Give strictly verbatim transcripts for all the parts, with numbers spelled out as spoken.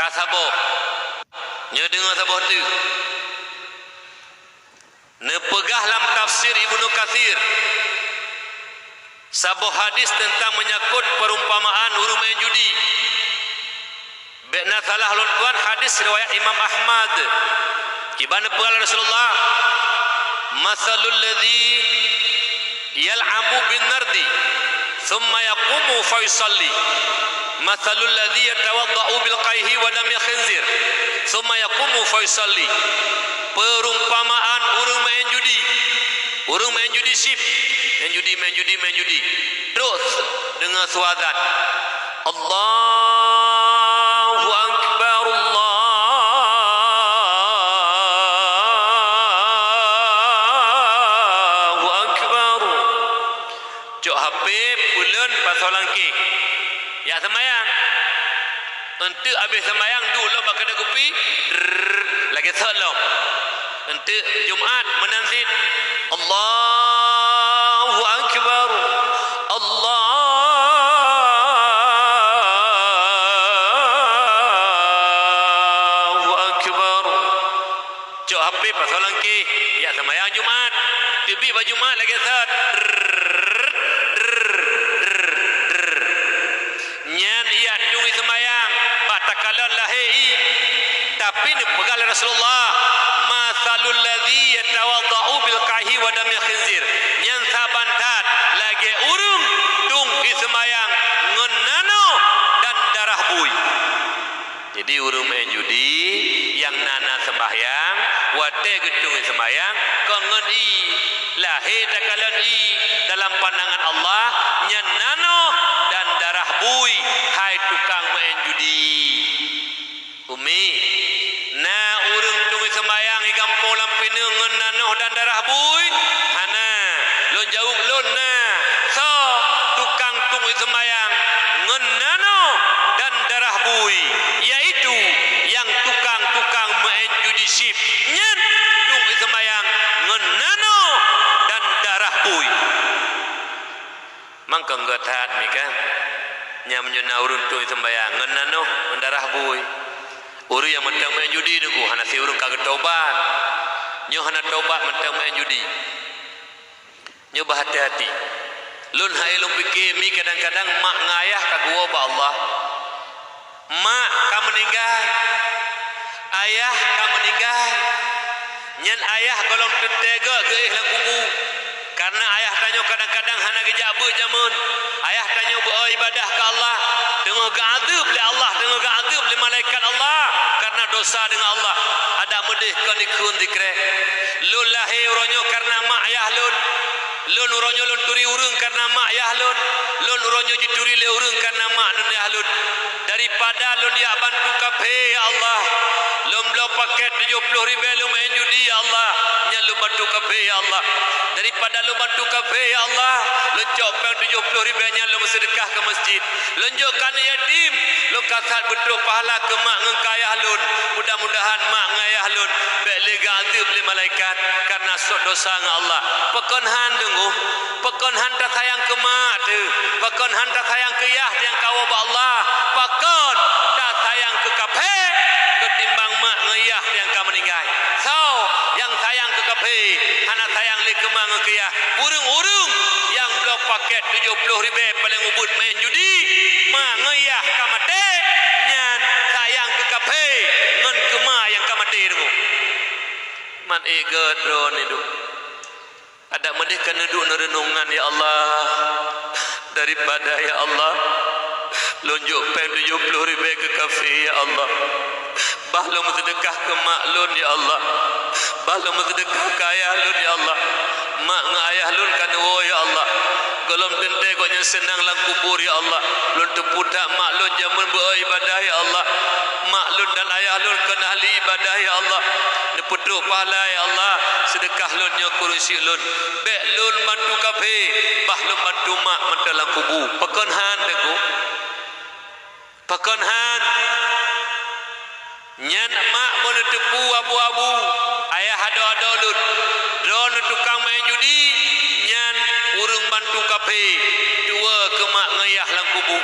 Saboh. Nyoe deungoe saboh teuk. Neupeugah lam tafsir Ibnu Katsir, saboh hadis teuntang meunyangkot peurumpamaan ureuëng meu'en judi. Bék na salah lôn tuan, hadis riwayat Imam Ahmad. Kiban neupeugah lé Rasulullah, "Matsalul ladzi yal'abu bin nardi, tsumma yaqumu fa yusalli, matsalul ladzi yatawadda'u bil qaihi wa damil khinzir, tsumma yaqumu fa yusalli." Peurumpamaan ureuëng meu'en judi. Ureuëng meu'en judi sip, meu'en judi, meu'en judi, meu'en judi. Trok deungoe su azan. Allahu Akbar, Allahu Akbar. Cok H P, peuleuen, pasoe langkée. Jak seumayang. Eunteuk abéh seumayang, duek lom bak keude kupi, drrrr, lagée sot lom. Eunteuk Jumat meunan cit, Allahu Akbar, Allahu Akbar. Cok H P pasoe langkée, jak seumayang Jumat. Teubiet bak Jumat lagée sot. Drrrr, drrrr, drrrr. Nyan jak tueng seumayang bak takalon lahé ié. Tapi neupeugah lé Rasulullah, "Matsalul ladzi yatawadda'u bil qaihi wa damil khinzir." Nyan saban that lagée ureuëng tueng ié seumayang ngon nanoh dan darah bui. Jadi, ureuëng meu'en judi nyang na-na seumbahyang, watée geutueng ié seumayang, kon ngon ié, lahé takalon ié, dalam pandangan Allah, nyan nanoh dan darah bui, hai tukang meu'en judi. Umi, na ureuëng tueng ié seumayang di gampông lam pineung ngon nanoh dan darah bui? Hana. Lôn jaweueb lôn na. Soe tukang tueng ié seumayang ngon nanoh dan darah bui? Yaitu nyang tukang-tukang meu'en judi sip. Nyan tueng ié seumayang ngon nanoh dan darah bui. Mangkong gét that mi kan? Nyan meunyoe na ureuëng tueng ié seumayang ngon nanoh, ngon darah bui. Ureuëng nyang mantong meu'en judi, Teungku, hana si ureuëng ka geutobat. Nyoe hana tobat mantong meu'en judi. Nyoe beuhati-hati. Lôn hai lôn pike mi kadang-kadang mak ngon ayah ka geuwoe bak Allah. Mak ka meuninggai, ayah ka meuninggai. Nyan ayah gohlom teuntée gét geuéh lam kubu. Kareuna ayah tanyoe kadang-kadang hana geujak beuet jameun. Ayah tanyoe beu-o ibadah keu Allah, teungoh geuadeueb lé Allah, teungoh geuadeueb lé malaikat Allah kareuna dosa deungon Allah. Adak meudeh kon dikheun dikrek. Lôn lahé uroe nyoe kareuna mak ayah lôn. Lôn uroe nyoe lôn turi ureuëng kareuna mak ayah lôn. Lôn uroe nyoe jituri lé ureuëng kareuna mak lôn ayah lôn. Daripada lôn jak bantu kafé, ya Allah, lôn bloe pakét tujoh ploh ribée lôn meu'en judi, ya Allah, nyan lôn bantu kafé, ya Allah. Daripada lôn bantu kafé, ya Allah, lôn cok péng tujoh ploh ribée nyan lôn meuseudeukah keu meuseujid. Lôn jok keu aneuk yatim, lôn ka that beutrok pahala keu mak ngon keu ayah lôn. Mudah-mudahan mak ngon ayah lôn bék lé geuadeueb lé malaikat kareuna sot dosa ngon Allah. Pakon han deungoe? Pakon han tasayang keu mak teuh? Pakon han tasayang keu yah nyang ka woe bak Allah? Pakon tasayang keu kafé keutimbang mak ngon yah nyang ka meuninggai? Soe nyang sayang keu kafé, hana sayang lé keu mak ngon keu yah? Ureuëng-ureuëng nyang bloe pakét tujoh ploh ribée paleng ubit meu'en judi, mak ngon yah ka maté, nyan sayang keu kafé ngon keu mak nyang ka maté deungoe. Man ék gét droeneuh duek. Adak meudeh ka neuduek neureunongan, ya Allah. Daripada, ya Allah, lôn jok péng tujoh ploh ribée keu kafé, ya Allah, bah lôn meuseudeukah keu mak lôn, ya Allah. Bah lôn meuseudeukah keu ayah lôn, ya Allah. Mak ngon ayah lôn ka neuwoe, ya Allah. Gohlom teuntée gobnyan seunang lam kubur, ya Allah. Lôn teupeue that mak lôn jameun beu-o ibadah, ya Allah. Mak lôn dan ayah lôn kon ahli ibadah, ya Allah. Neupeutrok pahala, ya Allah, seudeukah lôn nyoe keu ureuëng syik lôn. Bék lôn bantu kafé, bah lôn bantu mak mantong lam kubu. Pakon han, Teungku? Pakon han? Nyan mak beu neuteupeue abu-abu, ayah adoe-adoe lôn. Droeneuh tukang meu'en judi, nyan ureuëng bantu kafé, tuwoe keu mak ngon yah lam kubu.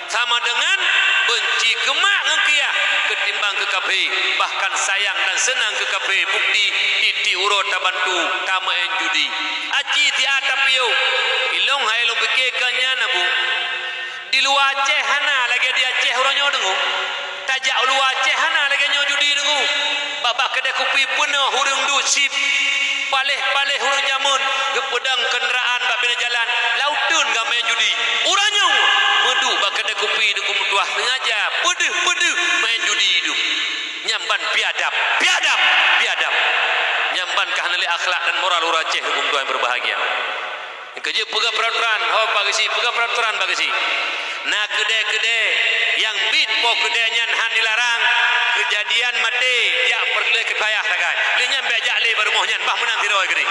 Sama dengan benci keu mak ngon keu yah ketimbang keu kafé, bahkan sayang dan seunang keu kafé, bukti tieb-tieb uroe tabantu tameu'en judi. Aci siat tapiôh, ilông hai lôn pike keu nyan, Abu. Di luwa Aceh hana lagée di Aceh uroe nyoe deungoe. Tajak u luwa Aceh hana lagée nyoe judi deungoe. Bak-bak keudè kupi peunoh ureuëng duek chip. Paléh-paléh ureuëng jameun geupeudong keundaraan bak binéh jalan, lam uteuen ka main judi. Uroe nyoe meuduek bak keudè kupi deungoe meutuah sengaja peudeuh-peudeuh main judi hidup. Nyan ban biadab, biadab, biadab. Nyan ban ka hana lé akhlak dan moral ureuëng Aceh deungoe meutuah yang berbahagia. Keujeuet peugah peraturan, ho Pak Geuchik, peugah peraturan Pak Geuchik. Na keudè-keudè nyang biet po keudè nyan han dilarang, keujadian maté, jak peureulée keu payah sagai. Lé nyan bék jak lé bak rumoh nyan, bah meunan sidroe keudeh.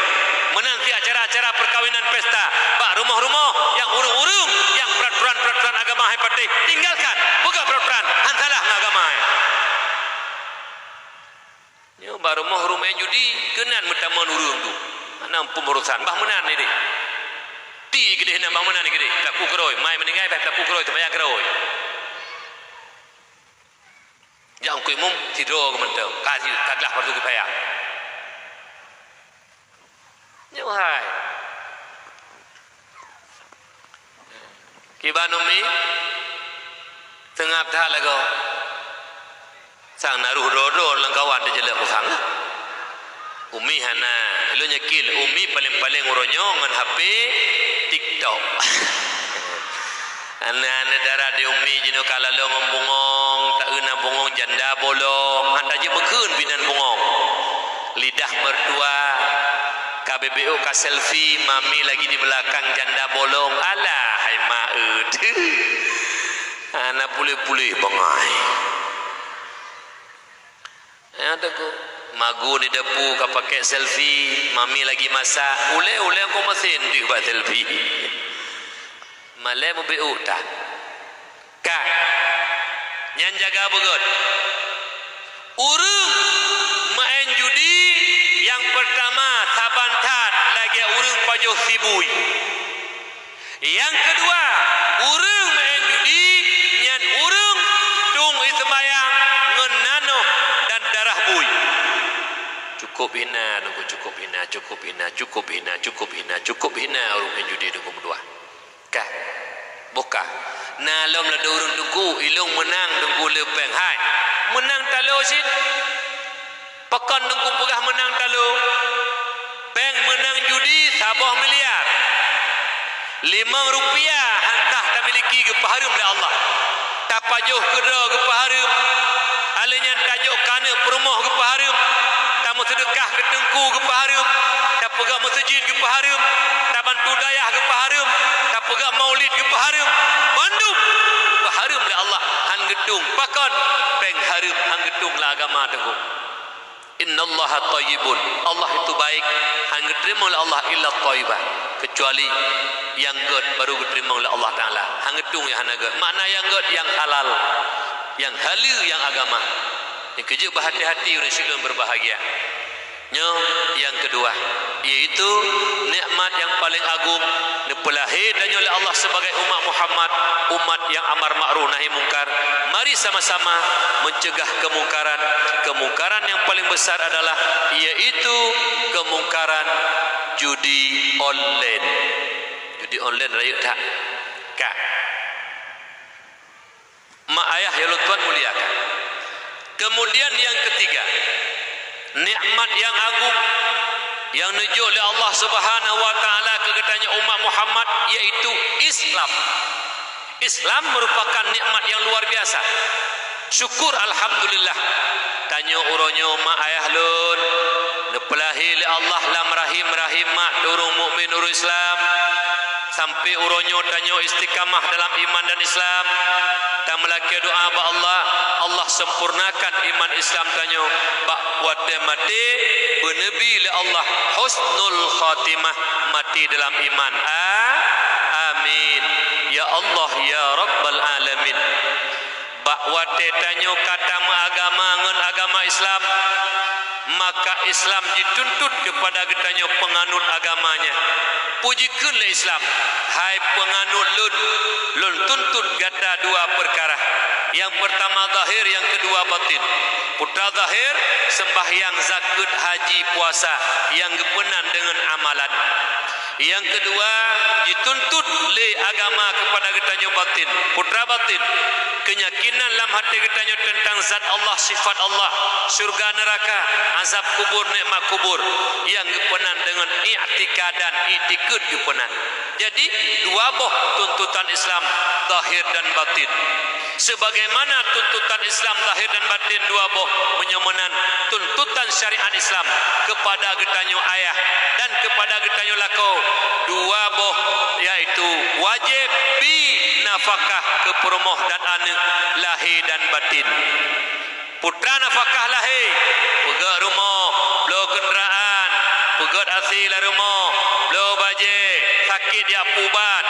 Meunan si acara-acara peukawinan pesta, bak rumoh-rumoh nyang ureuëng-ureuëng nyang peraturan-peraturan agama hai patéh, tinggalkan. Peugah peraturan, han salah ngon agama hai. Nyoe bak rumoh-rumoh judi, keunan meutamong ureuëng tu. Hana peumurusan, bah meunan ideh. Ti keudeh nan bah meunan keudeh. Peulaku keurôi, mai meuninggai bah peulaku keurôi, teumayang keurôi. Jak keu imum, sidroe mantong. Ka, ka glah fardu kifayah. Nyoe hai. Kiban Umi, seungab that lagoe. Sang na roh droe-droe lam kawan teujelek usang. Umi hana, lôn yakin Umi paleng-paleng uroe nyoe ngon H P TikTok. Aneuëk-aneuëk dara di Umi jinoe ka laloe ngon bungong, taeu na bungong janda bolong, han tajeumeukheun binan bungong. Lidah mertua, ka beubeuk ka selfie, mami lagi di belakang janda bolong. Alah, hai ma eu. Hana puléh-puléh bangai. Ya, teungku. Magun di depu ka pakai selfie, mami lagi masak. Ulée-ulée kok meusén deuh bak selfie. Malée meubeuk that. Ka. Nyan jaga beugét. Ureuëng maén judi nyang peurtama saban that lagée ureuëng pajoh sibui. Nyang keudua, ureuëng maén judi nyan ureuëng tueng ié seumayang ngon nanoh dan darah bui. Cukup hina, teungku, cukup hina, cukup hina, cukup hina, cukup hina, cukup hina ureuëng maén judi, teungku, meudua. Ka. Boh ka. Na lom ladôm ureuëng teungku, ilông meunang teungku le péng. Hai. Meunang talo cit. Pakon teungku peugah meunang talo? Péng meunang judi saboh miliar. Limong rupiah han sah tamiliki geupeuhareuem lé Allah. Tapajoh keudroe geupeuhareuem. Alheuh nyan tajok keuneuk peurumoh geupeuhareuem. Tameuseudeukah keu teungku geupeuhareuem. Tapeugah meuseujid geupeuhareuem. Tabantu dayah geupeuhareuem. Tapeugah maulid geupeuhareuem. Bandum geupeuhareuem lé Allah han geutueng. Pakon? Péng hareuem han geutueng lam agama teungku. Innallaha thayyibun. Allah itu baik, han geuteurimong lé Allah illa thayyiban, keucuali nyang gét baru geuteurimong lé Allah Taala. Han geutueng nyang hana gét. Makna nyang gét nyang halal, nyang haleue, nyang agama. Nyang keujeuet beuhati-hati ureuëng syedara berbahagia. Nyoe nyang keudua, yaitu nikmat nyang paleng agong, neupeulahé tanyoe lé Allah sibagai umat Muhammad, umat nyang amar ma'ruf nahi mungkar. Mari sama-sama meuceugah keumungkaran. Keumungkaran nyang paleng beusar adalah, yaitu keumungkaran judi online. Judi online rayeuk that? Ka. Mak ayah nyang lôn tuan muliakan. Kemudian nyang keutiga, nikmat nyang agong nyang neujok lé Allah Subhanahu wa Taala keu geutanyoe umat Muhammad, yaitu Islam. Islam merupakan nikmat nyang luar biasa. Syukur alhamdulillah. Tanyoe uroe nyoe mak ayah lôn neupeulahé lé Allah lam rahim-rahim mak ureuëng mukmin, ureuëng Islam. Sampai uroe nyoe tanyoe istiqamah dalam iman dan Islam. Tameulakée doa bak Allah, Allah sempurnakan iman Islam tanyoe. Bak watée maté, beuneubi lé Allah husnul khatimah, maté dalam iman. A-, amin. Ya Allah, ya Rabbal Alamin. Bak watée tanyoe ka tameuagama ngon agama Islam, Maka Islam jituntut keupada geutanyoe peunganut agama nyan. Peue jikheun lé Islam, "Hai peunganut lôn, lôn tuntut gata dua peukara. Nyang peurtama zahir, nyang keudua batin." Peukara zahir, seumbahyang, zakeuet, haji, puasa, nyang geupeunan deungon amalan. Nyang keudua, jituntut lé agama keupada geutanyoe batin, peukara batin, keunyakinan lam até geutanyoe teuntang zat Allah, sifat Allah, syeuruga, neuraka, azab kubur, nikmat kubur, nyang geupeunan deungon iktikadan, iktikeuet geupeunan. Jadi, dua boh tuntutan Islam, zahir dan batin. Sebagaimana tuntutan Islam zahir dan batin dua boh, meunyoe meunan tuntutan syariat Islam keupada geutanyoe ayah dan keupada geutanyoe lakoe dua boh, yaitu wajéb bi nafakah keu peurumoh dan aneuëk lahé dan batin. Peukara nafakah lahé, peugét rumoh, bloe keundaraan, peugét asèe lam rumoh, bloe bajée, sakét jak peuubat,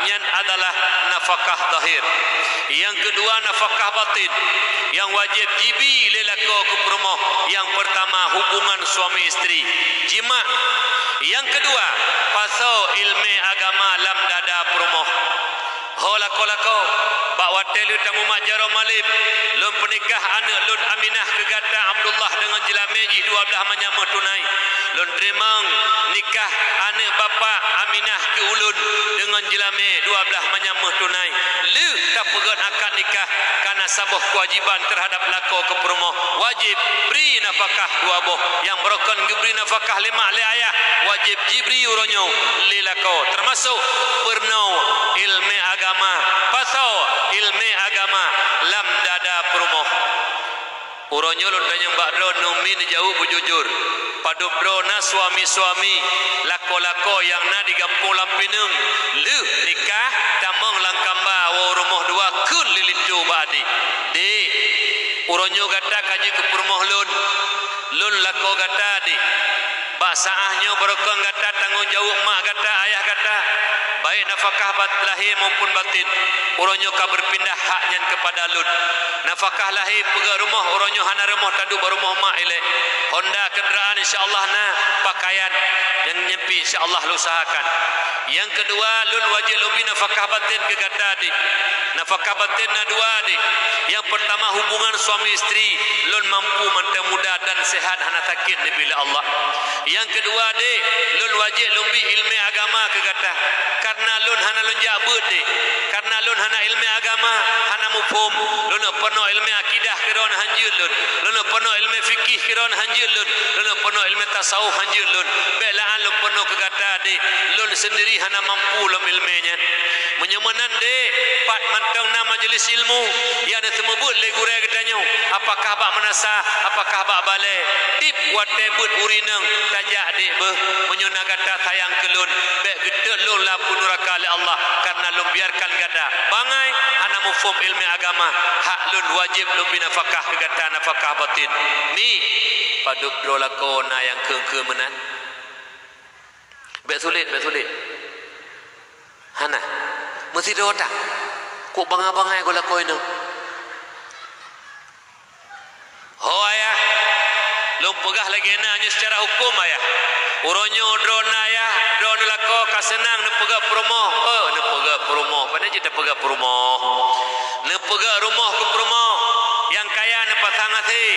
nyan adalah nafakah zahir. Nyang keudua nafakah batin, nyang wajéb jibi lé lakoe keu peurumoh, nyang peurtama hubungan suami istri, jimak. Nyang keudua, pasoe iéleumé agama lam dada peurumoh. Ho lakoe-lakoe, bak watée lheueh tamumat jaroe malem, lôn peunikah aneuëk lôn Aminah keu gata Abdullah deungon jeulamé jih dua blaih manyam méuh tunai. Lôn teurimong nikah aneuëk bapak Aminah keu ulôn deungon jeulamé dua blaih manyam méuh tunai. Lheueh tapeugét akad nikah, ka na saboh keuwajéban teuhadab lakoe keu peurumoh, wajéb bri nafakah dua boh. Nyang baroekon geubri nafakah lé mak lé ayah, wajéb jibri uroe nyoe lé lakoe, teumasok peurunoe iéleumé agama, pasoe iéleumé agama lam dada peurumoh. Uroe nyoe lôn tanyong bak droeneuh, mi neujaweueb beujujur. Padub droe na suami-suami, lakoe-lakoe nyang na di gampông lam pineung, lheueh nikah tamong lam kamba woe rumoh dua kheun lé linto bak adék, "Dék, uroe nyoe gata ka jeuet keu peurumoh lôn. Lôn lakoe gata, Dék. Bak saát nyoe baroekon gata tanggong jaweueb mak gata, ayah gata, baik nafakah bat-, lahé maupun batin. Uroe nyoe ka beupindah hak nyan keupada lôn. Nafakah lahé peugét rumoh, uroe nyoe hana rumoh taduek bak rumoh mak ilée. Honda, keundaraan insya Allah na, pakaian nyang nyan pih insya Allah lôn usahakan. Nyang keudua, lôn wajéb lôn bi nafakah batin keu gata, Dék. Nafakah batin na dua, Dék. Nyang peurtama hubungan suami istri, lôn mampu mantong muda dan seuhat hana sakét neubri lé Allah. Nyang keudua, Dék, lôn wajéb lôn bi iéleumé agama keu gata. Kareuna lôn hana lôn jak beuet, Dék. Kareuna lôn hana iéleumé agama, hana muphom. Lôn neuk peurunoe iéleumé akidah keu droeneuh han jeuet lôn. Lôn neuk peurunoe iéleumé fikih keu droeneuh han jeuet lôn. Lôn neuk peurunoe iéleumé tasawuf han jeuet lôn. Bék lé án lôn peurunoe keu gata, Dék. Lôn seundiri hana mampu lom iéleumé nyan." Meunyoe meunan, Dék, pat mantong na majelis ilmu nyang neuseumeubeuet lé gurée geutanyoe, apakah bak meunasah, apakah bak balée, tieb watée beuet ureuëng inong tajak, Dék, beuh. Meunyoe na gata sayang keu lôn, bék geutot lôn lam apui nuraka lé Allah, kareuna lôn biarkan gata bangai hana muphom iéleumé agama. Hak lôn wajéb lôn bi nafakah keu gata, nafakah batin. Mi, padub droe lakoe na nyang kheun-kheun meunan? Bék sulet, bék sulet. Hana. Meusidroe that. Kok bangai-bangai goe lakoe inong? Ho ayah, lôn peugah lagée na nyoe seucara huköm, ayah. Uroe nyoe droeneuh ayah, droeneuh lakoe ka seunang neupeugét peurumoh. Peue neupeugét peurumoh? Pane cit tapeugét peurumoh. Neupeugét rumoh keu peurumoh. Nyang kaya neupasang asèe.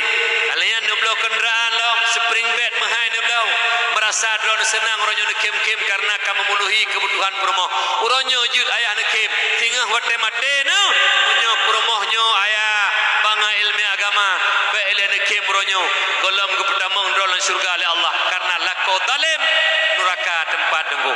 Lheueh nyan neubloe keundaraan lom, spring bed meuhai neubloe. Meurasa droeneuh seunang uroe nyoe neukhém-khém kareuna ka meumeunuhi keubutuhan peurumoh. Uroe nyoe jeuet ayah neukhém, singoh watée maté neuh, meunyoe peurumoh nyoe ayah bangai iéleumé agama, bék ilée neukhém uroe nyoe, gohlom geupeutamong droe lam syeuruga lé Allah, kareuna lakoe zalém nuraka teumpat teunggu.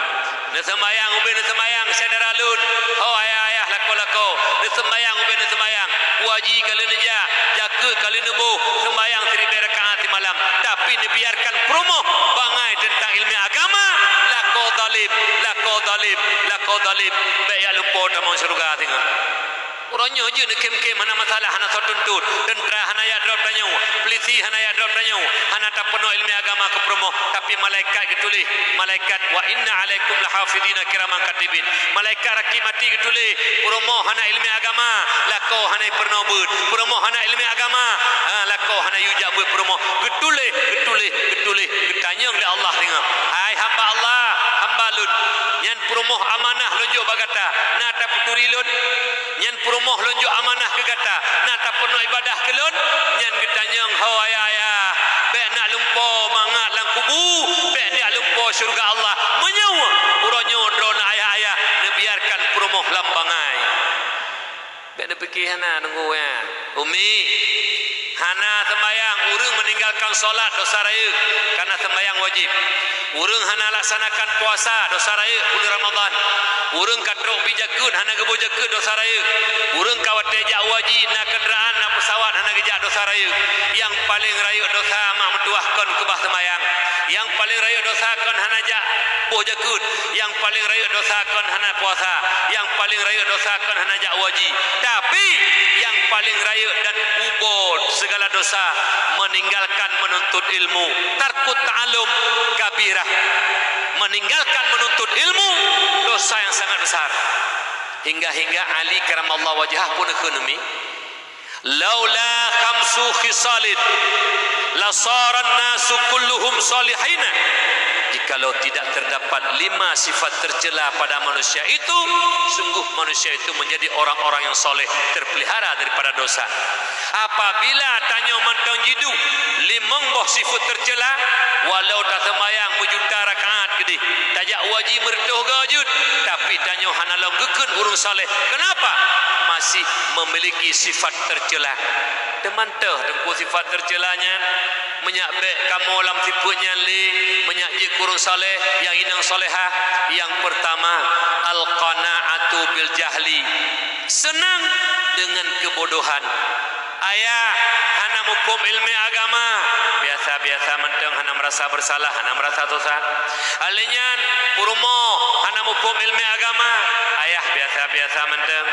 Neuseumayang ubé neuseumayang syedara lôn, ho ayah-ayah lakoe-lakoe, neuseumayang ubé neuseumayang, puaji ka lheueh neujak, jakeuet ka lheueh neuboh, seumayang siribée rakaat simalam, tapi neubiarkan peurumoh bangai teuntang iéleumé agama, lakoe zalém, lakoe zalém, lakoe zalém, bék jak lumpoe tamong syeuruga singoh. Uroe nyoe jeuet neukhém-khém hana masalah, hana soe tuntut, teuntra hana jak drob tanyoe, pulisi hana jak drob tanyoe, hana tapeurunoe ileumèe agama keu peurumoh, tapi malaikat geutuléh, malaikat, "Wa inna alaikum lahafidina kiraman katibin." Malaikat rakib maté geutuléh, peurumoh hana ileumèe agama, lakoe hana jipeurunoe beuet, peurumoh hana ileumèe agama, ha, lakoe hana jiyue jak beuet peurumoh, geutuléh, geutuléh, geutuléh, geutanyong lé Allah singoh, "Hai hamba Allah, hamba lôn, nyan peurumoh amanah lôn jok bak gata, na tapeuturi lôn? Nyan peurumoh lôn jok amanah keu gata, na tapeurunoe ibadah keu lôn?" Nyan geutanyong, "Ho ayah-ayah, bèk na lumpoe mangat lam kubu, bèk na lumpoe syeuruga Allah. Meunyoe uroe nyoe droeneuh ayah-ayah neubiarkan peurumoh lam bangai." Bèk neupike hana, teungku, ya. Umi, hana seumayang ureueng meninggalkan salat, dosa rayeuk, karena seumayang wajib. Ureueng hana laksanakan puasa, dosa rayeuk, buleuen Ramadhan. Ureueng ka trok bi jakeuet, hana geuboh jakeuet, dosa rayeuk. Ureueng ka watèe jak haji, na keundaraan, na peusawat, hana geujak, dosa rayeuk. Nyang paleng rayeuk dosa mak meutuwah kon keubah seumayang. Nyang paleng rayeuk dosa kon hana jak boh jakeuet. Nyang paleng rayeuk dosa kon hana puasa, nyang paleng rayeuk dosa kon hana jak haji. Tapi, nyang paleng rayeuk dan ubô segala dosa, meninggalkan menuntut ilmu. Tarkut ta'allum kabirah. Meninggalkan menuntut ilmu, dosa yang sangat besar. Hingga-hingga Ali karamallahu wajhah pun kheun, Umi, "Laula khamsu khisalin lasaran nasu kulluhum salihina." Jikalau tidak terdapat lima sifat tercela pada manusia itu, sungguh manusia itu menjadi orang-orang yang saleh, terpelihara daripada dosa. Apabila tanyoe mantong jiduek limong boh sifat tercela, walau taseumayang meujuta rakaat keudeh, tajak haji meureutoh goe jeuet, tapi tanyoe hana lom geukheun ureueng saleh. Kenapa? Masih memiliki sifat tercela. Teuma toh teungku sifat tercela nyan, meunyak bèk kamoe lam sifat nyan lé, meunyak jeuet keu ureueng saleh, nyang inong salehah. Yang pertama, al-qana'atu bil jahli. Senang dengan kebodohan. Ayah, hana muphom ileumèe agama, biasa-biasa mantong, hana meurasa bersalah, hana meurasa susah. Alèh nyan, peurumoh hana muphom ileumèe agama, ayah, biasa-biasa mantong.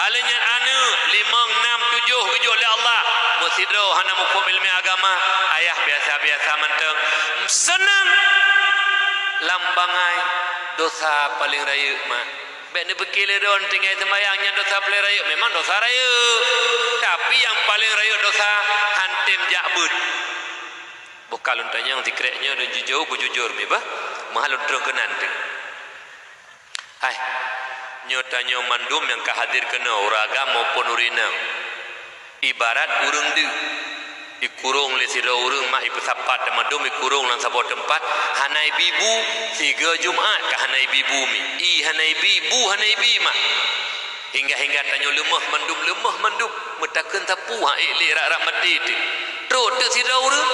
Alèh nyan aneuk limong, nam, tujoh geujok lé Allah, meusidroe hana muphom ileumèe agama, ayah, biasa-biasa mantong. Senang lam bangai, dosa paleng rayeuk, mak. Bèk neupike lé droe tinggai seumayang nyan dosa paleng rayeuk, memang dosa rayeuk. Tapi nyang paleng rayeuk dosa, han tem jak beuet. Boh ka lôn tanyong sikrek nyoe, lôn jujur, beujujur mi bah, meuhan lôn treun keunan teuh. Hai, nyoe tanyoe mandum nyang ka hadir keunoe, ureueng agam maupun ureueng inong. Ibarat ureueng deuk, ikurong lé sidroe ureueng mak, ipeusapat teuma dum ikurong lam saboh teumpat, hana ibi bu, sigoe Jumat ka hana ibi bu mi, ié hana ibi, bu hana ibi mak. Hingga-hingga tanyoe leumoh mandum, leumoh mandum, meutakheun sapeue han ék lé rab-rab maté teuh. Trok teuk sidroe ureueng,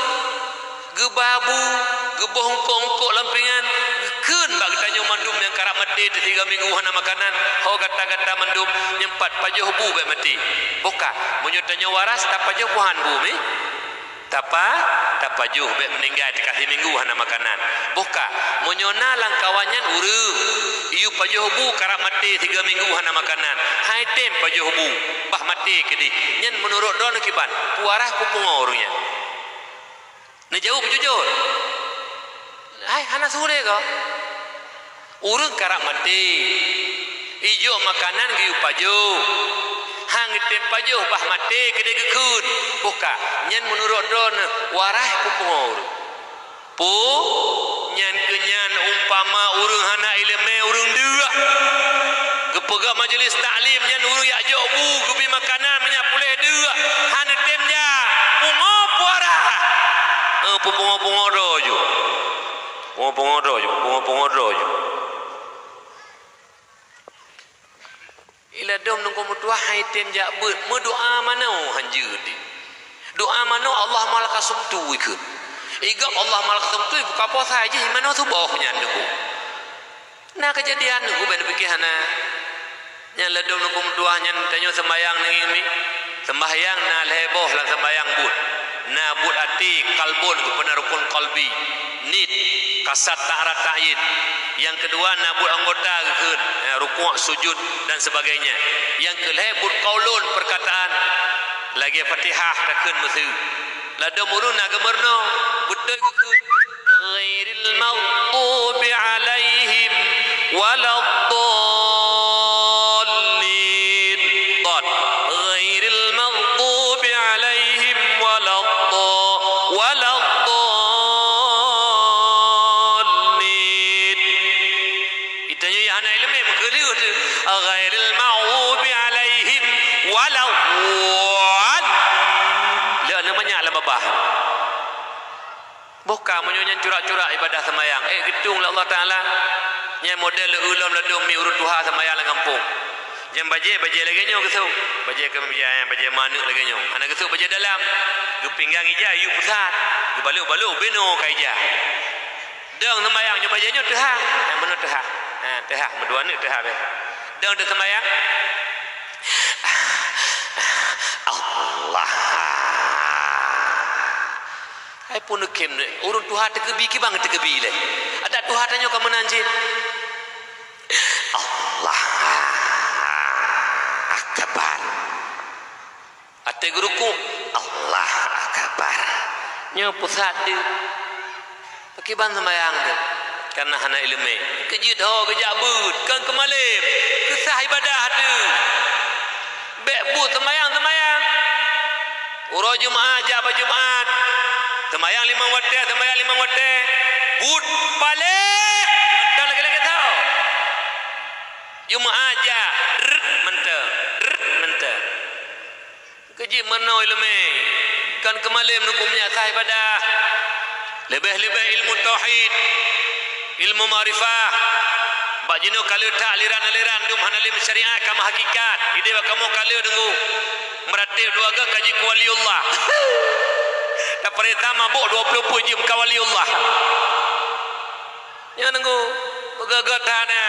geuba bu, geuboh eungkôt-eungkôt lam pingan, geukheun bak geutanyoe mandum nyang karab maté teuh sigoe minggu hana makanan, ho gata-gata mandum nyang pat pajoh bu bèk maté. Boh ka, meunyoe tanyoe waras, tapajoh peue han bu mi? Tapa, tapajoh bèk meuninggai teuka siminggu hana makanan. Boh ka, meunyoe na lam kawan nyan ureueng, iyue pajoh bu karab maté sigoe minggu hana makanan, han tem pajoh bu, bah maté keudeh. Nyan meunurot droeneuh kiban, peue waras peue pungo ureueng nyan? Neujaweueb jujur. Hai, hana su lé goe. Ureueng karab maté, ijok makanan geuyue pajoh, han geutem pajoh bah maté keudeh geukheun. Boh ka, nyan meunurot droeneuh waras peue pungo ureueng? Peue? Nyan keuh nyan umpama ureueng hana ileumèe ureueng deuk. Geupeugah majelis taklim nyan ureueng jak jok bu, geubi makanan meunyak puléh deuk, hana tem jak. Pungo peue waras? Eh, peupungo-pungo droe ju. Pungo-pungo droe ju, pungo-pungo droe ju. Iladom nungku meutuah han tem jak beuet, meudoa manoe han jeuet. Doa manoe Allah malakasum tu ikheun. Igab Allah malakasum tu ibuka puasa jih manoe suboh nyan nungku. Na keujadian nungku bèk neupike hana. Nyan ladom nungku meutuah nyan tanyoe sembahyang nanging mi. Sembahyang na lhèe boh lam sembahyang buet. Na buet até, qalbun, geupeuna rukun qalbi. Nit, kasad, ta'arad, ta'yin. Nyang keudua na buet anggota geukheun, eh, rukuk, sujud dan sebagainya. Nyang keulhèe buet qaulun, perkataan. Lagèe Fatihah takheun meuseu. Ladôm ureueng na geumeurunoe, beutôi geukheun. Ghairil maghdubi alaihim waladdallin. Dhad. Ghairil maghdubi alaihim waladda-, waladdallin. Geutanyoe nyang hana ileumèe meukeuleuh teuh. Ghairil maghdubi alaihim waladdallin. Lé aneuk manyak lam babah. Boh ka meunyoe nyan curak-curak ibadah seumayang, eh, geutueng lé Allah Taala. Nyan model lé ulôn ladôm mi ureueng tuha seumayang lam gampông. Nyan bajèe, bajèe lagèe nyoe geusôk. Bajèe keumeja, bajèe manök lagèe nyoe. Hana geusôk bajèe dalam. Geupinggang ija, yue pusat. Geubalot-balot binoe ka ija. Dong seumayang nyoe bajèe nyoe teuhah. Nyang meunoe teuhah. Ha, teuhah, meudua neuk teuhah beh. Dong teuseumayang. Allah. Hai pun neukhém, ureueng tuha teukeubi kiban teukeubi lé. Adak tuha tanyoe ka meunan cit. Allah akbar. Até geurukuk, Allah akbar. Nyoe pusat deuh. Pakiban seumayang deuh. Kareuna hana ileumèe. Keujeuet ho geujak beuet, kon keumalém. Keusah ibadah deuh. Bèk buet seumayang-seumayang. Uroe Jumat jak bak Jumat. Seumayang limong watèe, seumayang limong watèe. Buet paléh. Mantong lagèe-lagèe tho. Jumat jak, rrrt, mantong. Rrrt, mantong. Keujeuet meurunoe ileumèe. Kon keumalém neukeumeunyak sah ibadah. Leubeh-leubeh ilmu tauhid, ilmu makrifah. Bak jinoe ka le that aliran-aliran dum hana lé meusyariat ka meuhakikat. Idéh bak kamoe ka le deungoe. Meuratéb dua goe ka jeuet keu waliullah. Tapeurintah mabök dua ploh peuet jeuem ka waliullah. Nyan nunggu, peugah-gah that na.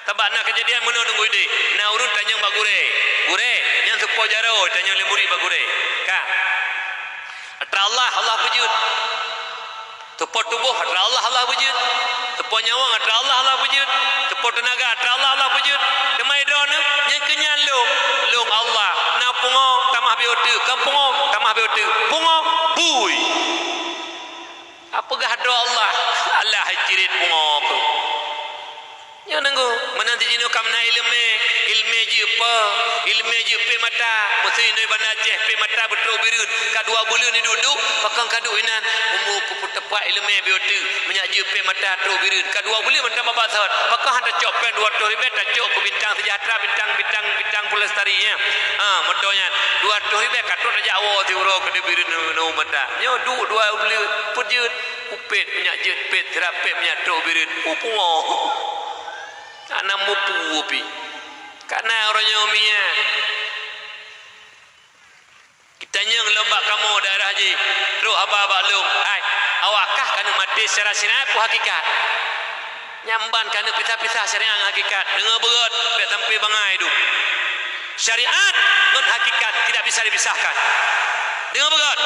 Sabab na keujadian meunoe nunggu idéh. Na ureueng tanyong bak gurèe. Gurèe, nyan seupôt jaroe tanyong lé murit bak gurèe. Ka. Atra Allah, Allah peujeuet. Seupôt tuboh, atra Allah, Allah peujeuet. Seupôt nyawöng, atra Allah, Allah peujeuet. Seupôt teunaga, atra Allah, Allah peujeuet. Teuma droeneuh, nyan keuh nyan lôn, lôn Allah. Na pungo, tamah bioteuk. Kon pungo, tamah bioteuk. Pungo, bui. Peugah droe Allah, alah hai cirit pungo keuh. Nyoe nunggu, meunan tijinoe ka meunan ileumèe, ileumèe jeuet peue, ileumèe jeuet pèt mata, meuseu inoe Banda Aceh pèt mata beutrok bireuen, ka dua buleuen iduek-duek, pakon ka duek inan, umu keupeue teupat ileumèe bioteuk, meunyak jeuet pèt mata trok bireuen, ka dua buleuen mantong babah sot, pakon han tacok pèng dua reutôh ribèe tacok keu Bintang Sejahtera, Bintang, Bintang, Bintang Pelestari nyan. Ha, meudo nyan, dua reutôh ribèe ka trok tajak woe siuroe keu bireuen nu mata. Nyoe duek dua buleuen, peue jeuet. Upet meunyak jeuet pet, sirap pet meunyak trok bireuen, mupungo. Hana mupu pih. Kana uroe nyoe miet. Geutanyong lom bak kamoe daerah jih, trok haba bak lôn, hai, awak kah ka neuk maté secara syariat peue hakikat? Nyan ban ka neuk pisah-pisah syariat ngon hakikat. Deungoe beugöt, bèk sampoe bangai dum. Syariat ngon hakikat tidak bisa dipisahkan. Deungoe beugöt.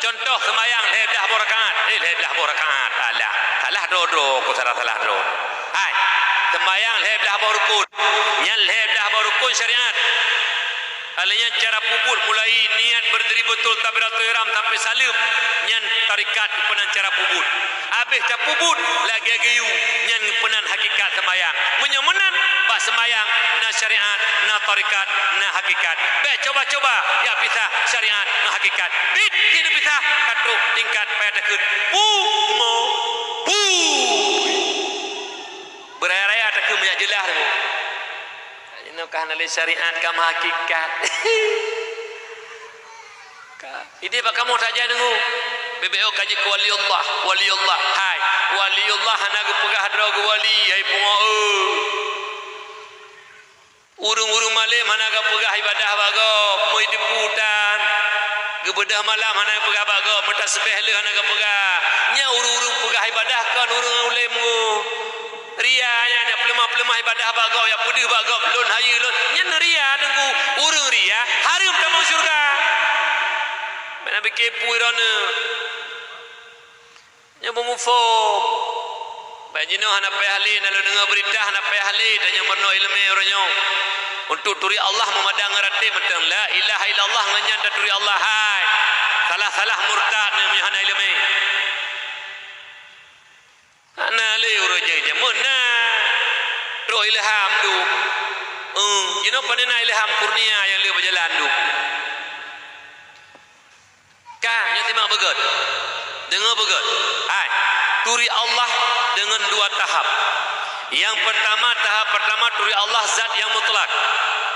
Contoh seumayang lhèe blah boh rakaat. Eh, lhèe blah boh rakaat. Alah, salah droe-droe, ku salah-salah droe. Hai, seumayang lhèe blah boh rukun. Nyan lhèe blah boh rukun syariat. Alèh nyan cara peubuet mulai niat berdiri betul takbiratul ihram sampai saleuem. Nyan tarekat keupeue nan cara peubuet. Habéh tapeubuet lagèe geuyue, nyan peunan hakikat seumayang. Meunyoe meunan, bak seumayang na syariat, na tarekat, na hakikat. Bèk cuba-cuba jak pisah syariat ngon hakikat. Biet jih neupisah, ka trok tingkat payah takheun, "Pungo, bui." Beuraya-raya takheun meunyak jeulaih tu. Inoe ka hana lé syariat, ka meuhakikat. Ka. Idéh bak kamoe tajak deungoe. Bèk-bèk ka jeuet keu waliullah, waliullah. Hai, waliullah hana geupeugah droe geuwali, hai pungo, eu. Ureueng-ureueng malém hana geupeugah ibadah bak gob, meuidepu tan. Geubeudôh malam hana geupeugah bak gob, meutasbèh lé hana geupeugah. Nyan ureueng-ureueng peugah ibadah kon ureueng ulèe meungoh. Ria nyan, nyang peuleumah-peuleumah ibadah bak gob, nyang peudeuh bak gob, lôn hayeue lôn. Nyan ria, Teungku. Ureueng ria hareuem tamong syeuruga. Nabi keupui droeneuh. Nyoe beumuphom. Bak jinoe hana payah lé, na lôn deungoe beurita hana payah lé, tanyoe meurunoe iéleumé uroe nyoe. Untuk turi Allah meumadang ngon raté mantong. La ilaha illallah ngon nyan taturi Allah, hai. Salah-salah murtad nyoe meunyoe hana iéleumé. Hana lé uroe nyoe jameun na. Trok ilham duek. Eh, jinoe pane na ilham kurnia nyang le beujalan duek. Ka, nyoe simak beugét. Deungoe beugét. Hai, turi Allah deungon dua tahap. Nyang peurtama, tahap peurtama turi Allah zat nyang mutlak.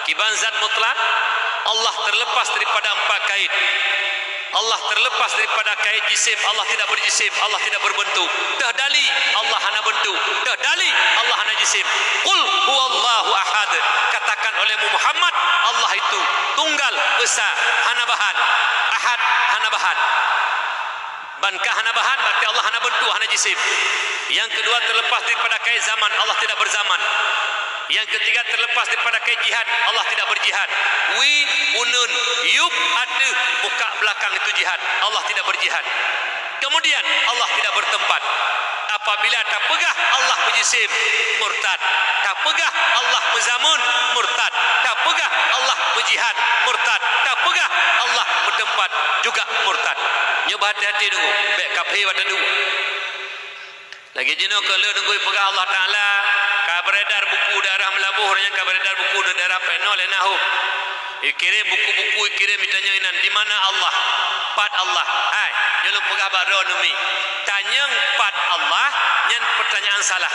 Kiban zat mutlak, Allah terlepas daripada empat kait. Allah terlepas daripada kait jisim, Allah tidak berjisim, Allah tidak berbentuk. Teuhdali, Allah hana bentuk. Teuhdali, Allah hana jisim. Qul huwallahu ahad. Katakan olehmu Muhammad, Allah itu tunggal, esa, hana bahan. Ahad, hana bahan. Ban ka hana bahan, berarti Allah hana bentuk, hana jisim. Yang kedua, terlepas daripada kait zaman, Allah tidak berzaman. Yang ketiga, terlepas daripada kait jihad, Allah tidak berjihad. Wi, uneun, yup, ateueh, muka belakang itu jihad, Allah tidak berjihad. Kemudian, Allah tidak bertempat. Apabila tapeugah Allah beujisim, murtad. Tapeugah Allah beuzameun, murtad. Tapeugah Allah beujihad, murtad. Tapeugah Allah beuteumpat, juga murtad. Nyoe beuhati-hati deungoe, bék kafé watée duek. Lagée jinoe keu lheueh deungoe peugah Allah Taala, ka beredar buku daerah Meulaboh, nyang ka beredar buku daerah Peno lé Nahom. Ikirém buku-buku, ikirém itanyong inan, di mana Allah? Pat Allah? Hai, nyoe lôn peugah bak droeneuh mi. Tanyong pat Allah, nyan peurtanyaan salah.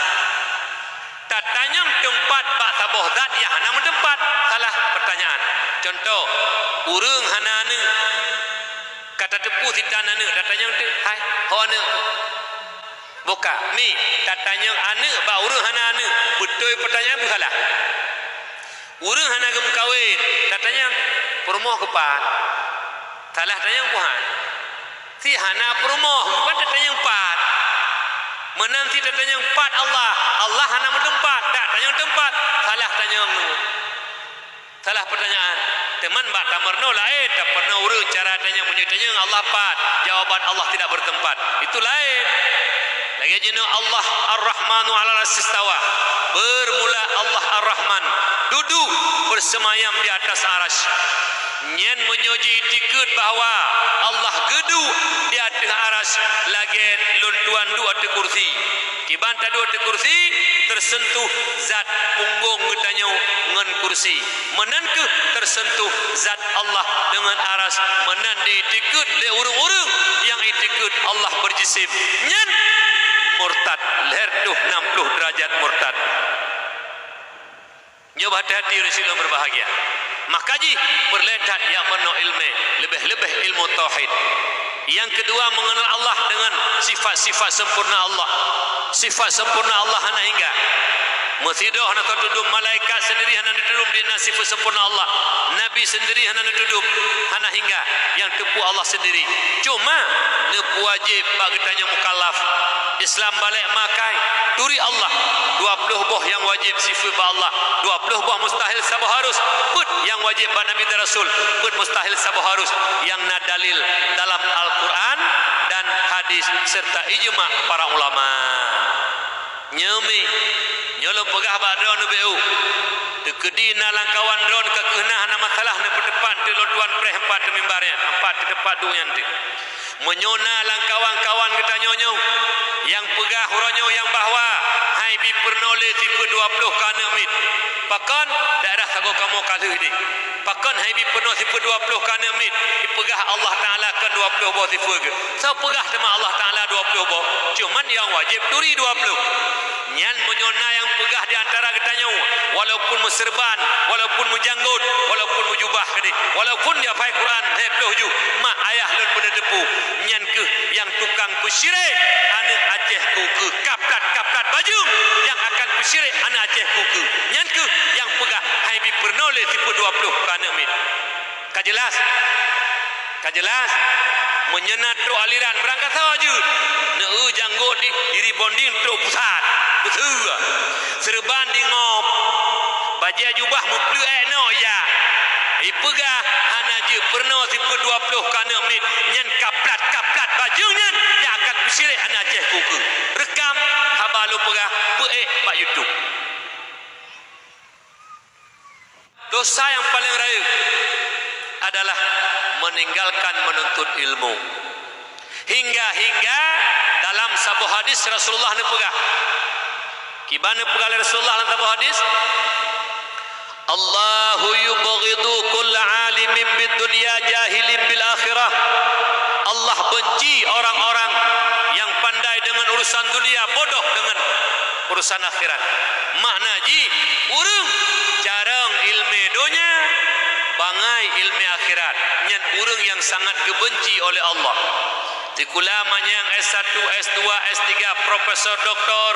Tatanyong teumpat bak saboh zat nyang hana meuteumpat, salah peurtanyaan. Cuntoh, ureuëng hana aneuëk. Ka tateupeue si tan aneuëk, tatanyong teuk, "Hai, ho aneuëk?" Boh ka, mi, tatanyong aneuëk bak ureuëng hana aneuëk, beutôi peurtanyaan peue salah? Ureuëng hana geumeukawen, tatanyong, "Peurumoh keu pat?" Salah tanyong peue hai? Si hana peurumoh, ban tatanyong pat. Meunan si tatanyong pat Allah, Allah hana meuteumpat, dak tanyong teumpat, salah tanyong. Salah peurtanyaan. Teuma bak tameurunoe laén, tameurunoe ureuëng cara tanyong, meunyoe tanyong Allah pat, jawaban Allah tidak bertempat. Itu laén. Lagée jinoe Allah Ar-Rahmanu 'alal 'arsy istawa. Bermula Allah Ar-Rahman duduk bersemayam di atas arasy. Nyan meunyoe jiitikeuet bahwa Allah geuduek di ateueh arasy lagée lôn tuan duek ateueh kursi. Kiban taduek ateueh kursi, teuseuntuh zat punggong geutanyoe ngon kursi. Meunan kheueh teuseuntuh zat Allah deungon arasy, meunan jiitikeuet lé ureuëng-ureuëng nyang itikeuet Allah beujisim. Nyan murtad, lhée reutôh nam ploh deurajat murtad. Nyoe beuhati-hati ureuëng Islam berbahagia. Maka jih peureulée that nyang meurunoe iéleumé, leubeh-leubeh ilmu tauhid. Nyang keudua, mengenal Allah dengan sifat-sifat sempurna Allah. Sifat sempurna Allah hana hingga. Meusidroe hana tatudum, malaikat sendiri hana tatudum di na sifat sempurna Allah. Nabi sendiri hana tatudum, hana hingga. Nyang teupeue Allah sendiri. Cuma, neupeuwajéb bak geutanyoe mukallaf. Islam balek makai, turi Allah. Dua ploh boh nyang wajéb sifeuet bak Allah. Dua ploh boh mustahil saboh harus. Peuet nyang wajéb bak Nabi dan Rasul. Peuet mustahil saboh harus. Nyang na dalil dalam Al-Quran dan hadis serta ijma para ulama. Nyoe mi, nyoe lôn peugah bak droeneuh beu. Teukeudi na lam kawan droeneuh ka keuh na hana masalah, neupeuteupat teuk lôn tuan preh empat teuk mimbar nyan, empat teuk teumpat duek nyan teuk. Meunyoe na lam kawan-kawan geutanyoe nyoe nyang peugah uroe nyoe nyang bahwa hai bi peurunoe lé sifeuet dua ploh keu aneuëk miet, pakon daerah sagoe kamoe ka lheueh deh? Pakon hai bi peurunoe sifeuet dua ploh keu aneuëk miet? Jipeugah Allah Taala kon dua ploh boh sifeuet geuh. Soe peugah teuma Allah Taala dua ploh boh? Cuman nyang wajéb turi dua ploh. Nyan meunyoe na nyang peugah di antara geutanyoe, walaupun meuseureuban, walaupun meujanggot, walaupun meujubah keudeh, walaupun jihafai Quran lhée ploh juh, mak ayah lôn beuneuteupeu, nyan kheueh nyang tukang peusyirek aneuëk Aceh keu ukeue, kaplat-kaplat bajeueng nyang akan peusyirek aneuëk Aceh keu ukeue. Nyan kheueh nyang peugah hai bi peurunoe lé sifeuet dua ploh keu aneuëk miet. Ka jeulaih? Ka jeulaih? Meunyoe na trok aliran, beurangkasoe jeuet. Neu-eu janggot di, di rebonding trok pusat. Beutôi. Seureuban di ngop. Bajée jubah meupleuk ék noe ya. Ipeugah hana jeuet peurunoe sifeuet dua ploh keu aneuëk miet. Nyan Dosa nyang paleng rayeuk adalah meninggalkan menuntut ilmu. Hingga-hingga dalam saboh hadis Rasulullah neupeugah. Kiban neupeugah lé Rasulullah lam saboh hadis, "Allahu yubghidu kulla alimin bid dunya jahilin bil akhirah." Allah benci orang-orang yang pandai dengan urusan dunia, bodoh dengan urusan akhirat. Makna jih, ureuëng carông ilmé donya, bangai ilmé akhirat, nyan ureuëng nyang sangat geubenci oleh Allah. Sikula manyang S satu, S dua, S tiga, profesor, doktor,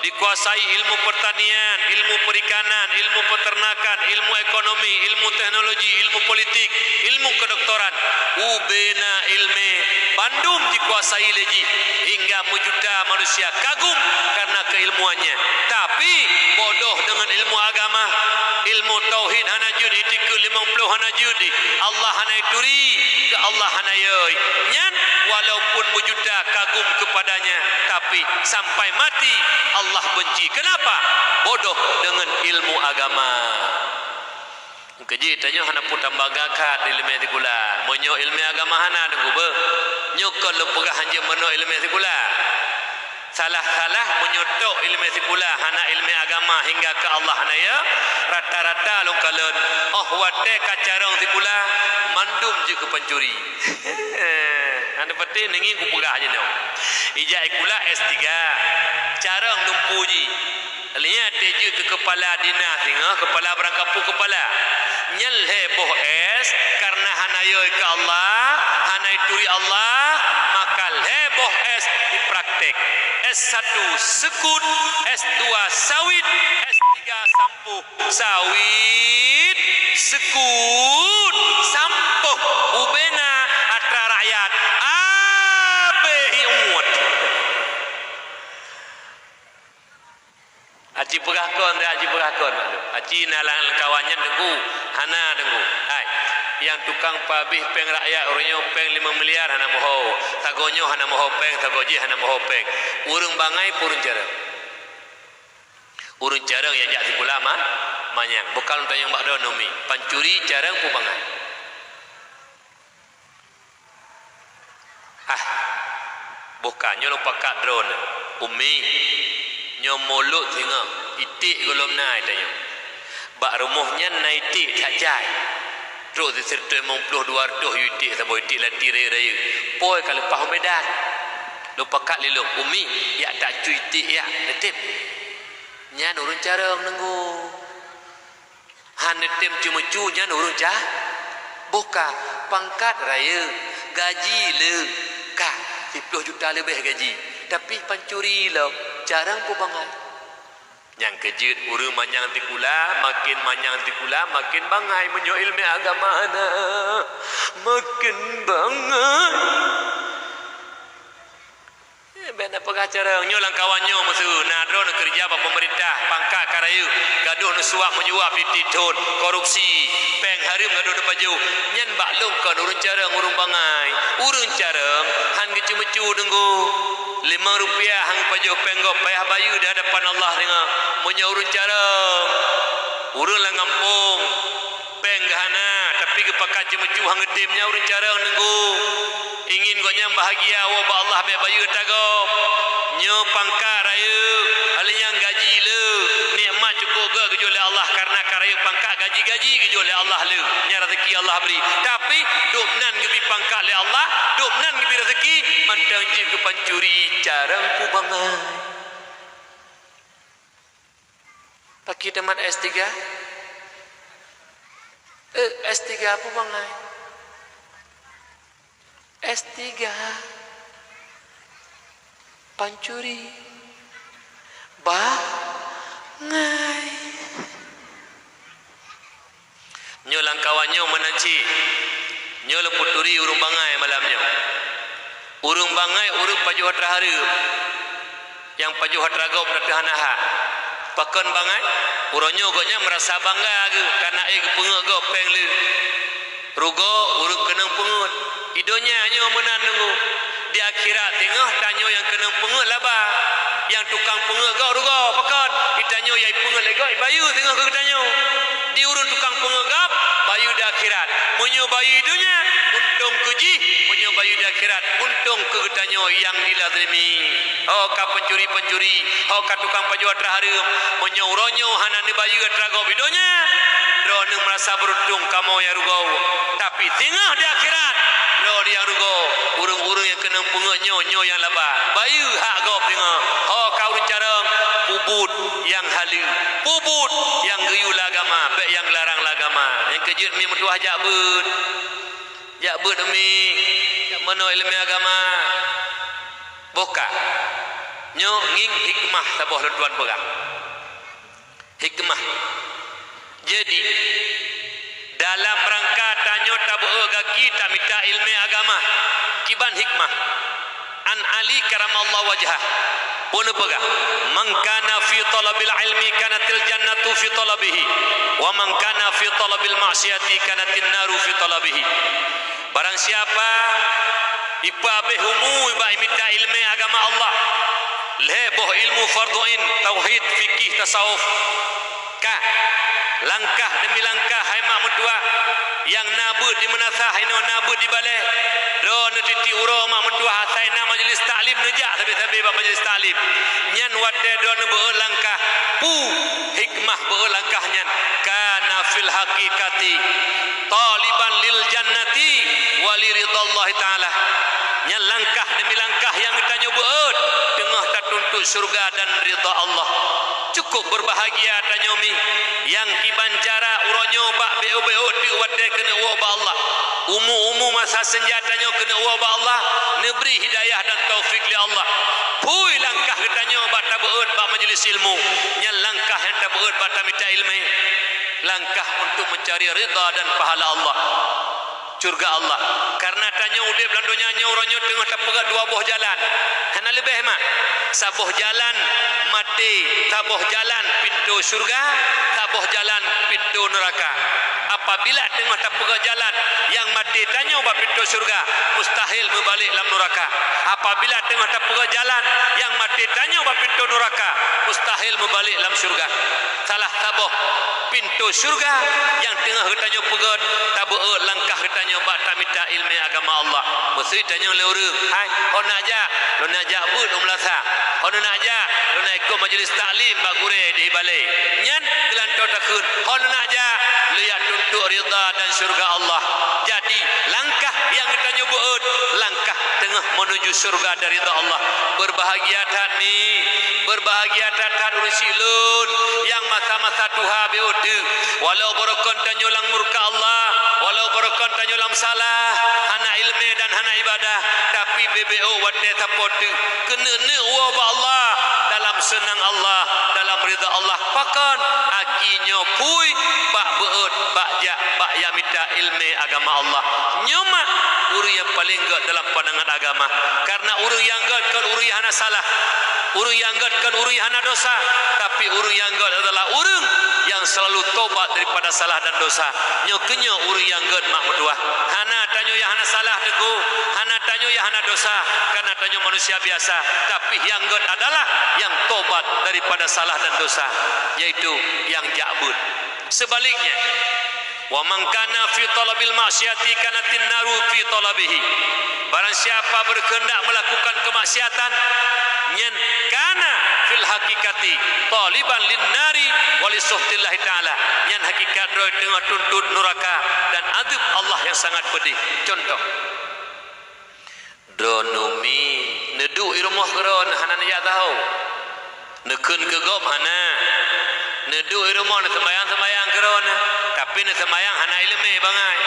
dikuasai ilmu pertanian, ilmu perikanan, ilmu peternakan, ilmu ekonomi, ilmu teknologi, ilmu politik, ilmu kedoktoran. Ubena ilmé bandum jikuasai lé jih, hingga meujuta manusia kagum karena keilmuannya. Tapi bodoh dengan ilmu agama, ilmu tauhid hana jeuet, itikeuet limong ploh hana jeuet, Allah hana ituri, keu Allah hana yoi. Nyan walaupun meujuta kagum kepadanya, tapi sampai mati Allah benci. Kenapa? Bodoh dengan ilmu agama. Keujeuet tanyoe hana peue tambah gakat di ilmé sikula. Meunyoe ilmé agama hana deungoe beuh, nyoe kon lôn peugah hanjeuet meunoe ilmé sikula. Salah-salah meunyoe tok ilmé sikula hana ilmé agama hingga keu Allah hana ya, rata-rata lôn kalon, óh watée ka carông sikula, mandum jeuet keu pancuri. Hana patéh neungieng kupeugah jinoe. Ijak sikula S tiga, carông lumpu jih. Lheueh nyan jeuet keu keupala dinas singoh, keupala barangkapeue keupala. Nyan lhée boh S, kareuna hana yoi keu Allah, hana ituri Allah, maka lhée boh S dipraktek. S satu seukut, S dua sawit, S tiga sampoh. Sawit, seukut, sampoh. Ubena atra rakyat, abéh ié uet. Aci peugah kon, aci peugah kon, Mak Lôn. Aci na lam kawan nyan teungku, hana teungku. Hai, nyang tukang pabéh péng rakyat uroe nyoe péng limong miliar hana meuho. Sagoe nyoe hana meuho péng, sagoe jih hana meuho péng. Ureuëng bangai peue ureuëng carông? Ureuëng carông nyang jak sikula ma-, manyang. Bukon lôn tanyong bak droeneuh, Umi. Pancuri, carông peue bangai? Ah, boh ka nyoe lôn pakat droeneuh. Umi, nyoe mulod singoh, iték gohlom na tanyoe. Bak rumoh nyan na iték that jai. Trok sireutôh limong ploh dua reutôh yue iték saboh iték lati rayeuk-rayeuk. Poi ka leupah u Medan. Lôn pakat lé lôn, Umi, jak tacu iték jak, neutem. Nyan ureuëng carông teungku. Han neutem ceumeucue nyan ureuëng ca-, boh ka, pangkat rayeuk, gaji le, ka, siploh juta leubeh gaji, tapi pancuri lom, carông peue bangai. Nyang keujeuet ureuëng manyang sikula, maken manyang sikula, maken bangai, meunyoe ileumèe agama na, maken bangai. Eh, bèk na peugah carông. Nyoe lam kawan nyoe meuseu, na droe neukeurija bak peumeurintah, pangkat ka rayeuk, gadôh neusuak meujua piti thon, korupsi, péng hareuem gadôh neupajoh. Nyan bak lôn kon ureuëng carông, ureuëng bangai. Ureuëng carông han geuceumeucue teungku. Limong rupiah han geupajoh péng gob, payah bayeue di hadapan Allah teungoh. Meunyoe ureuëng carông, ureuëng lam gampông, péng geuhana, tapi geupakat ceumeucue han geutem, nyan ureuëng carông teungku. Ingin gobnyan bahagia, woe bak Allah bèk bayeue atra gob. Nyoe pangkat rayeuk, lheueh nyan gaji le, nikmat cukôp gèt geujok lé Allah kareuna ka rayeuk pangkat, gaji-gaji geujok lé Allah le. Nyan raseuki Allah bri. Tapi, dôb nan geubri pangkat lé Allah, dôb nan geubri raseuki, mantong jeuet keu pancuri, carông peue bangai. Pakri tamat S tiga? Eh, S tiga peue bangai? S tiga. Pancuri. Bangai. Nyoe lam kawan nyoe meunan cit. Nyoe lôn peuturi ureuëng bangai malam nyoe. Ureuëng bangai, ureuëng pajoh atra hareuem. Nyang pajoh atra gob na teuh hana hak. Pakon bangai? Uroe nyoe gobnyan meurasa bangga geuh, kana ék geupeungeut gob péng le. Rugoe ureuëng keunong peungeut. Di donya nyoe meunan deungoe, di akhirat singoh tanyoe nyang keunong peungeuet laba. Nyang tukang peungeuet gob rugoe, pakon? Di tanyoe nyang peungeuet lé gob bayeue singoh keu geutanyoe. Di ureuëng tukang peungeuet gob, bayeue di akhirat. Meunyoe bayeue di donya, untông keu jih, meunyoe bayeue di akhirat, untông keu geutanyoe nyang dilazimi. Ho ka pencuri-pencuri, ho ka tukang pajoh atra hareuem, meunyoe uroe nyoe hana neubayeue atra gob di donya, droeneueh meurasa beuruntung kamoe nyang rugoe. Tapi singoh di akhirat, droeneueh nyang rugoe, ureuëng-ureuëng nyang keunong peungeuet nyoe, nyoe nyang laba. Bayeue hak gob singoh, ho ka ureuëng carông, peubuet nyang haleue, peubuet nyang geuyue lé agama, bék nyang geularang lé agama. Nyang keujeuet mi meutuwah jak beuet. Jak beuet mi, jak meunoe iéleumé agama. Boh ka. Nyoe ngieng hikmah saboh lôn tuan peugah. Hikmah. Jadi, dalam rangka tanyoe tabeuet gaki tamita iéleumé agama, kiban hikmah. An Ali karamallahu wajhah, peue neupeugah, "Man kana fi talabil ilmi kanatil jannatu fi talabihi, wa man kana fi talabil maksiati kanatin naru fi talabihi." Barang siapa ipeuabéh umu bak imita iéleumé agama Allah, lhée boh ilmu fardhu ain, tauhid, fikih, tasawuf, ka, langkah demi langkah hai mak meutuwah, nyang na beuet di meunasah inoe na beuet di balée. Droeneueh tieb-tieb uroe mak meutuwah asai na majlis taklim neujak sabe-sabe bak majlis taklim. Nyan watée droeneueh beuet langkah, peue hikmah beuet langkah nyan? Kana fil haqiqati taliban lil jannati wa li ridallahi ta'ala. Nyan langkah demi langkah nyang geutanyoe beuet teungoh tatuntut syeuruga dan ridha Allah. Cukup beurbahagia tanyoe mi nyang kiban cara uroe nyoe bak béôt-béôt teuk watée keuneuk woe bak Allah. Umu-umu masa seunja tanyoe keuneuk woe bak Allah, neubri hidayah dan taufik lé Allah. Phui langkah geutanyoe bak tabeuet bak majlis ilmu, nyan langkah nyang tabeuet bak tamita iéleumé. Langkah untuk mencari ridha dan pahala Allah. Syeuruga Allah. Kareuna tanyoe udeb lam donya nyoe uroe nyoe teungoh tapeugah dua boh jalan. Hana leubeh mak. Saboh jalan maté, saboh jalan pintoe syeuruga, saboh jalan pintoe neuraka. Apabila teungoh tapeugah jalan nyang maté tanyoe bak pintoe syeuruga, mustahil meubalek lam neuraka. Apabila teungoh tapeugah jalan nyang maté tanyoe bak pintoe neuraka, mustahil meubalek lam syeuruga. Salah saboh pintoe syeuruga nyang teungoh geutanyoe peugét, tabeuet langkah geutanyoe bak tamita iéleumé agama Allah. Meusé tanyoe lé ureuëng, "Hai, ho nak jak?" "Lôn nak jak beuet u meulasah." "Ho lôn nak jak?" "Lôn nak ikot majlis taklim bak gurée di balée." Nyan keulantoe takheun, "Ho lôn nak jak?" Lé jak tuntot ridha dan syeuruga Allah. Jadi, langkah nyang geutanyoe beuet, langkah teungoh meunuju syeuruga dan ridha Allah. Beurbahagia that mi, beurbahagia that-that ureuëng syiek lôn nyang masa-masa tuha béôt teuk. Walau barokon tanyoe lam murka Allah, walau barokon tanyoe lam salah, hana iéleumé dan hana ibadah, tapi béôt watée sapo teuk keuneuk-neuk woe bak Allah, dalam seunang Allah, dalam ridha Allah. Pakon? Aki nyoe phui bak beuet, bak jak, bak jak mita iéleumé agama Allah. Nyoe mak ureuëng nyang paleng gét dalam pandangan agama. Kareuna ureuëng nyang gét kon ureuëng nyang hana salah. Ureuëng nyang gét kon ureuëng nyang hana dosa, tapi ureuëng nyang gét adalah ureuëng nyang seulalu tobat daripada salah dan dosa. Nyoe keuh nyoe ureuëng nyang gét mak meutuwah. Hana tanyoe nyang hana salah teungku, hana tanyoe nyang hana dosa, kareuna tanyoe manusia biasa, tapi nyang gét adalah nyang tobat daripada salah dan dosa, yaitu nyang jak beuet. Sebaliknya, "Wa man kana fi talabil ma'siyati kanatin naru fi talabihi." Barang siapa berkehendak melakukan kemaksiatan, nyan kana fil haqiqati taliban lin nari wa li sukhtillahi ta'ala. Nyan hakikat droe teungoh tuntot nuraka dan adeueb Allah nyang sangat peudeh. Contoh, droeneueh mi neuduek i rumoh keudroe hana neujak saho. Neukheun keu gob hana. Neuduek i rumoh neuseumayang-seumayang keudroe, tapi neuseumayang hana iéleumé bangai.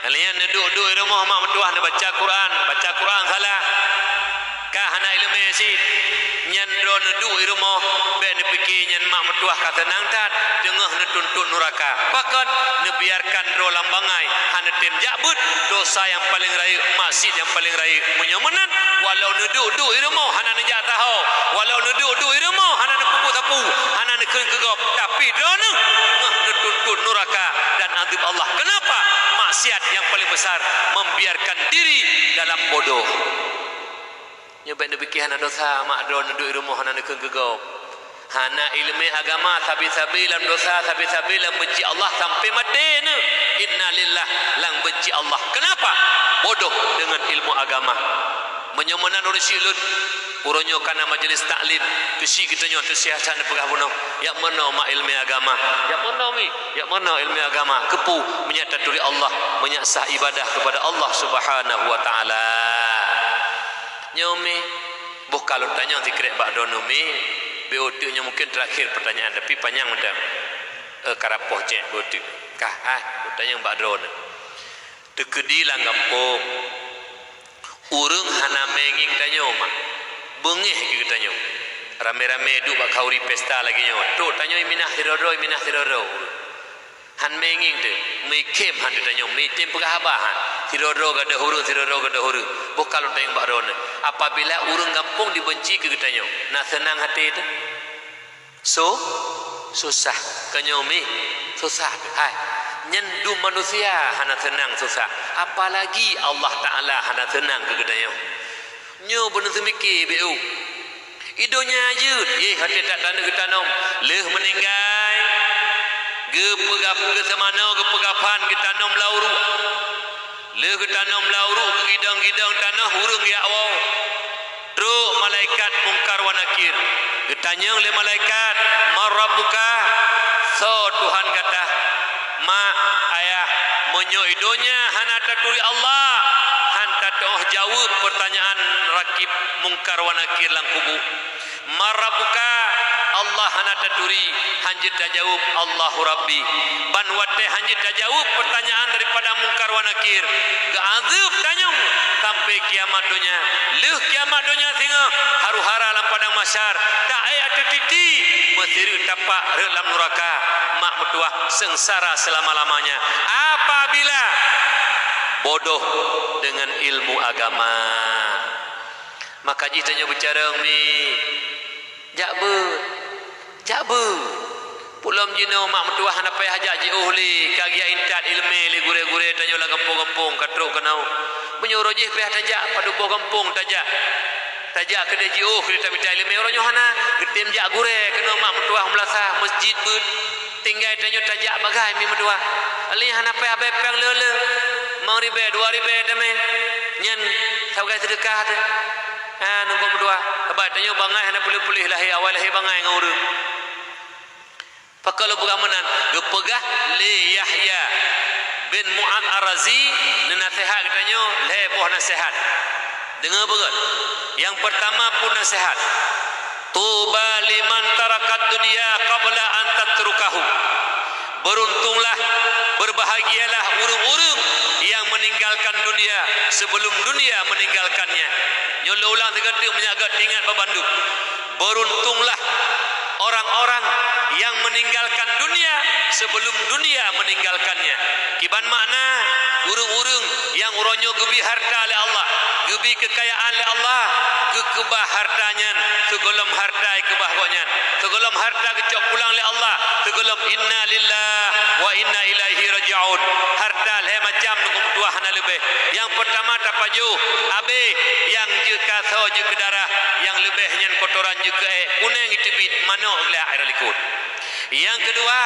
Lheueh nyan neuduek-duek i rumoh mak meutuwah neubaca Quran, baca Quran salah. Ka hana iéleumé cit. Nyan droeneueh duek i rumoh, bék neupike nyan mak meutuwah ka seunang that, teungoh neutuntot nuraka. Pakon? Neubiarkan droe lam bangai, hana tem jak beuet, dosa nyang paleng rayeuk, maksiet nyang paleng rayeuk. Meunyoe meunan, walau neuduek-duek i rumoh hana neujak saho, walau neuduek-duek i rumoh hana neupeubuet sapeue, hana neukheun keu gob, tapi droeneueh teungoh neutuntot nuraka dan adeueb Allah. Kenapa? Maksiet Maksiat nyang paleng besar, membiarkan diri dalam bodoh. Nyoe bèk neupike hana dosa, mak droe neuduek i rumoh hana neukheun keu gob. Hana ileumèe agama, sabe-sabe lam dosa, sabe-sabe lam benci Allah sampai maté neu. Innalillah, lam benci Allah. Kenapa? Bodoh dengan ilmu agama. Meunyoe meunan ureueng syiek lôn, uroe nyoe ka na majlis taklim, keuchik geutanyoe antusias that neupeugah bunoe, "Jak meunoe mak ileumèe agama, jak meunoe mi, jak meunoe ileumèe agama, keupeue meunyo taturi Allah, meunyo sah ibadah keupada Allah Subhanahu wa Taala." Nyoe mi, boh ka lôn tanyong sikrek bak droeneuh mi, beu teuk nyoe mungken terakhir pertanyaan, tapi panyang mantong. Eh, karab poh cek beu teuk. Kah, ah, lôn tanyong bak droeneuh. Teukeudi lam gampông, ureueng hana mè ngieng tanyoe mak. Beungéh keu geutanyoe. Ramé-ramé duek bak khanduri pesta lagèe nyoe. Trok tanyoe iminah sidroe-droe, iminah sidroe-droe ureueng. Han mè ngieng teuh, meuikhém han teuh tanyoe, meuitem peugah haba han. Sidroe-droe gadôh ureueng, sidroe-droe gadôh ureueng. Boh ka lôn tanyong bak droeneuh. Apabila ureueng gampông dibenci keu geutanyoe, na seunang até teuh? Su-, susah. Keu nyoe mi, susah keuh hai. Nyan dum manusia hana seunang susah, apalagi Allah Taala hana seunang keu geutanyoe. Nyoe beuneuh seumike beu. I donya jeuet, yeh até that taneuk geutanom, lheueh meuninggai, geupeugah, geuseumanoe, geupeugah phan geutanom lam uruek. Lheueh geutanom lam uruek, geugidong-gidong tanoh, ureueng jak woe. Trok malaikat Mungkar wa Nakir. Geutanyong lé malaikat, "Man Rabbuka?" Soe Tuhan gata? Mak, ayah, meunyoe i donya hana taturi Allah, han tatu'oh jaweueb peurtanyaan Rakib Mungkar wa Nakir lam kubu. "Man Rabbuka?" Allah hana taturi, han jeuet tajaweueb, "Allahu Rabbi." Ban watèe han jeuet tajaweueb peurtanyaan daripada Mungkar wa Nakir, geuazeueb tanyoe sampai kiamat donya. Lheueh kiamat donya singoh, haru-hara lam padang mahsyar, taék ateueh titi, meusireuk tapak rhot lam nuraka, mak meutuwah seungsara seulama-lamanya. Apabila bodoh dengan ilmu agama. Maka jih tanyoe beucarông mi, jak beuet, jak beuet. Peulom jinoe mak meutuwah hana payah jak jiôh lé, ka geujak intat ileumèe lé gurèe-gurèe tanyoe lam gampông-gampông ka trok keunoe. Meunyoe uroe jih payah tajak, padub boh gampông tajak. Tajak keudéh jiôh keudéh tamita ileumèe, uroe nyoe hana, geutem jak gurèe keunoe mak meutuwah meulasah, meuseujid beuet. Tinggai tanyoe tajak bagai mi meutuwah. Alèh hana payah bèe péng le-le. Limong ribèe, dua ribèe tamè. Nyan sabagai seudeukah teuh. Ah, nunggu meutuwah. Sabab tanyoe bangai hana puléh-puléh lahé, awai lahé bangai ngon ureueng. Pakon lôn peugah meunan, geupeugah lé Yahya bin Mu'adz Ar-Razi neunasèhat geutanyoe lhèe boh nasèhat. Deungö beugöt. Nyang peurtama peue nasèhat, "Tuba liman tarakad dunya qabla an tatrukahu." Beruntunglah, berbahagialah ureueng-ureueng nyang meninggalkan dunia sebelum dunia meninggalkannya. Nyoe lôn ulang sigoe teuk meunyo göt ingat bak bandum. Beruntunglah orang-orang yang meninggalkan dunia sebelum dunia meninggalkannya. Kiban makna, ureueng-ureueng nyang uroe nyoe geubri harta lé Allah, geubri keukayaan lé Allah, geukeubah harta nyan sigohlom harta jikeubah gobnyan. Sigohlom harta geucok pulang lé Allah, sigohlom inna lillahi wa inna ilaihi raji'un. Harta lhèe macam, nunggu meutuwah hana leubeh. Nyang peurtama tapajoh, abéh, nyang jeuet keu asoe jeuet keu darah, nyang leubeh nyan kotoran jeuet keu èk, kunèng jiteubiet, manok glak air likot. Nyang keudua,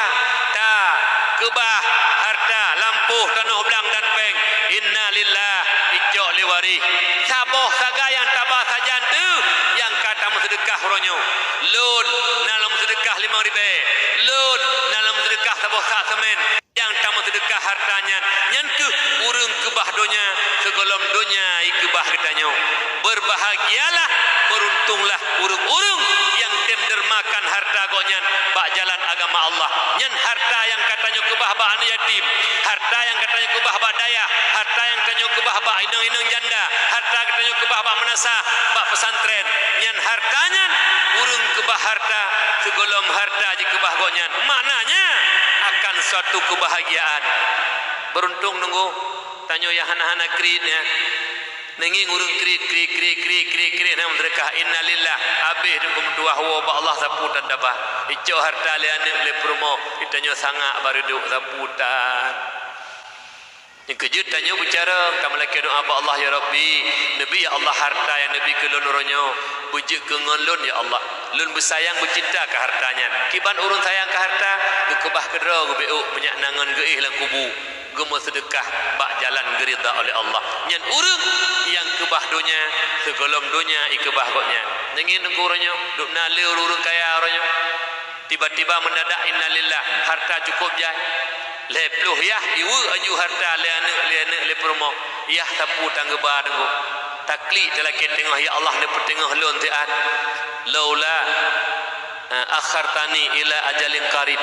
takeubah harta lampôh, tanoh blang dan pèng. Inna lillah, icok lé waréh. Saboh sagai nyang taba sajan teuh nyang ka tameuseudeukah uroe nyoe. Lôn na lôn meuseudeukah limong ribèe. Lôn na lôn meuseudeukah saboh sak seumén. Nyang tameuseudeukah harta nyan, nyan kheueh ureueng keubah donya, sigohlom donya jikeubah geutanyoe. Berbahagialah, beruntunglah ureueng-ureueng nyang tem dermakan harta gobnyan bak jalan agama Allah. Nyan harta nyang ka tanyoe keubah bak aneuk yatim, harta nyang ka tanyoe keubah bak dayah, harta nyang tanyoe keubah bak inong-inong janda, harta ka tanyoe keubah bak meunasah, bak pesantren. Nyan harta nyan ureueng keubah harta sigohlom harta jikeubah gobnyan. Maknanya akan suatu kebahagiaan. Beruntông nunggu tanyoe nyang hana-hana kriet nyan. Neungieng ureueng kriet, kriet, kriet, kriet, kriet, kriet, na meuseudeukah, innalillah, abéh dum peumeutuwah woe bak Allah sapeue tan taba. Icok harta lé aneuk lé peurumoh, geutanyoe sangak bak reudôk sapeue tan. Nyang keujeuet tanyoe beucarông, tameulakée doá bak Allah, "Ya Rabbi, neubi ya Allah harta nyang neubi keu lôn uroe nyoe, beujeuet keu ngon lôn ya Allah. Lôn beusayang beucinta keu harta nyan." Kiban ureuëng sayang keu harta, geukeubah keudroe geubeuôk meunyak na ngon geuéh lam kubu, geumeuseudeukah bak jalan geuridha oleh Allah. Nyan ureuëng nyang keubah donya, sigohlom donya ikeubah gobnyan. Neungieng teungku uroe nyoe, dubna le ureuëng-ureuëng kaya uroe nyoe. Tiba-tiba mendadak, innalillah, harta cukup jai. Lhée ploh yah iweuek aju harta lé aneuëk, lé aneuëk, lé peurumoh. Yah sapeue tan geuba teungku. Taklik talakée teungoh, "Ya Allah, neupeuteungoh lôn siat. Laula, eh, akhartani ila ajalin qarib."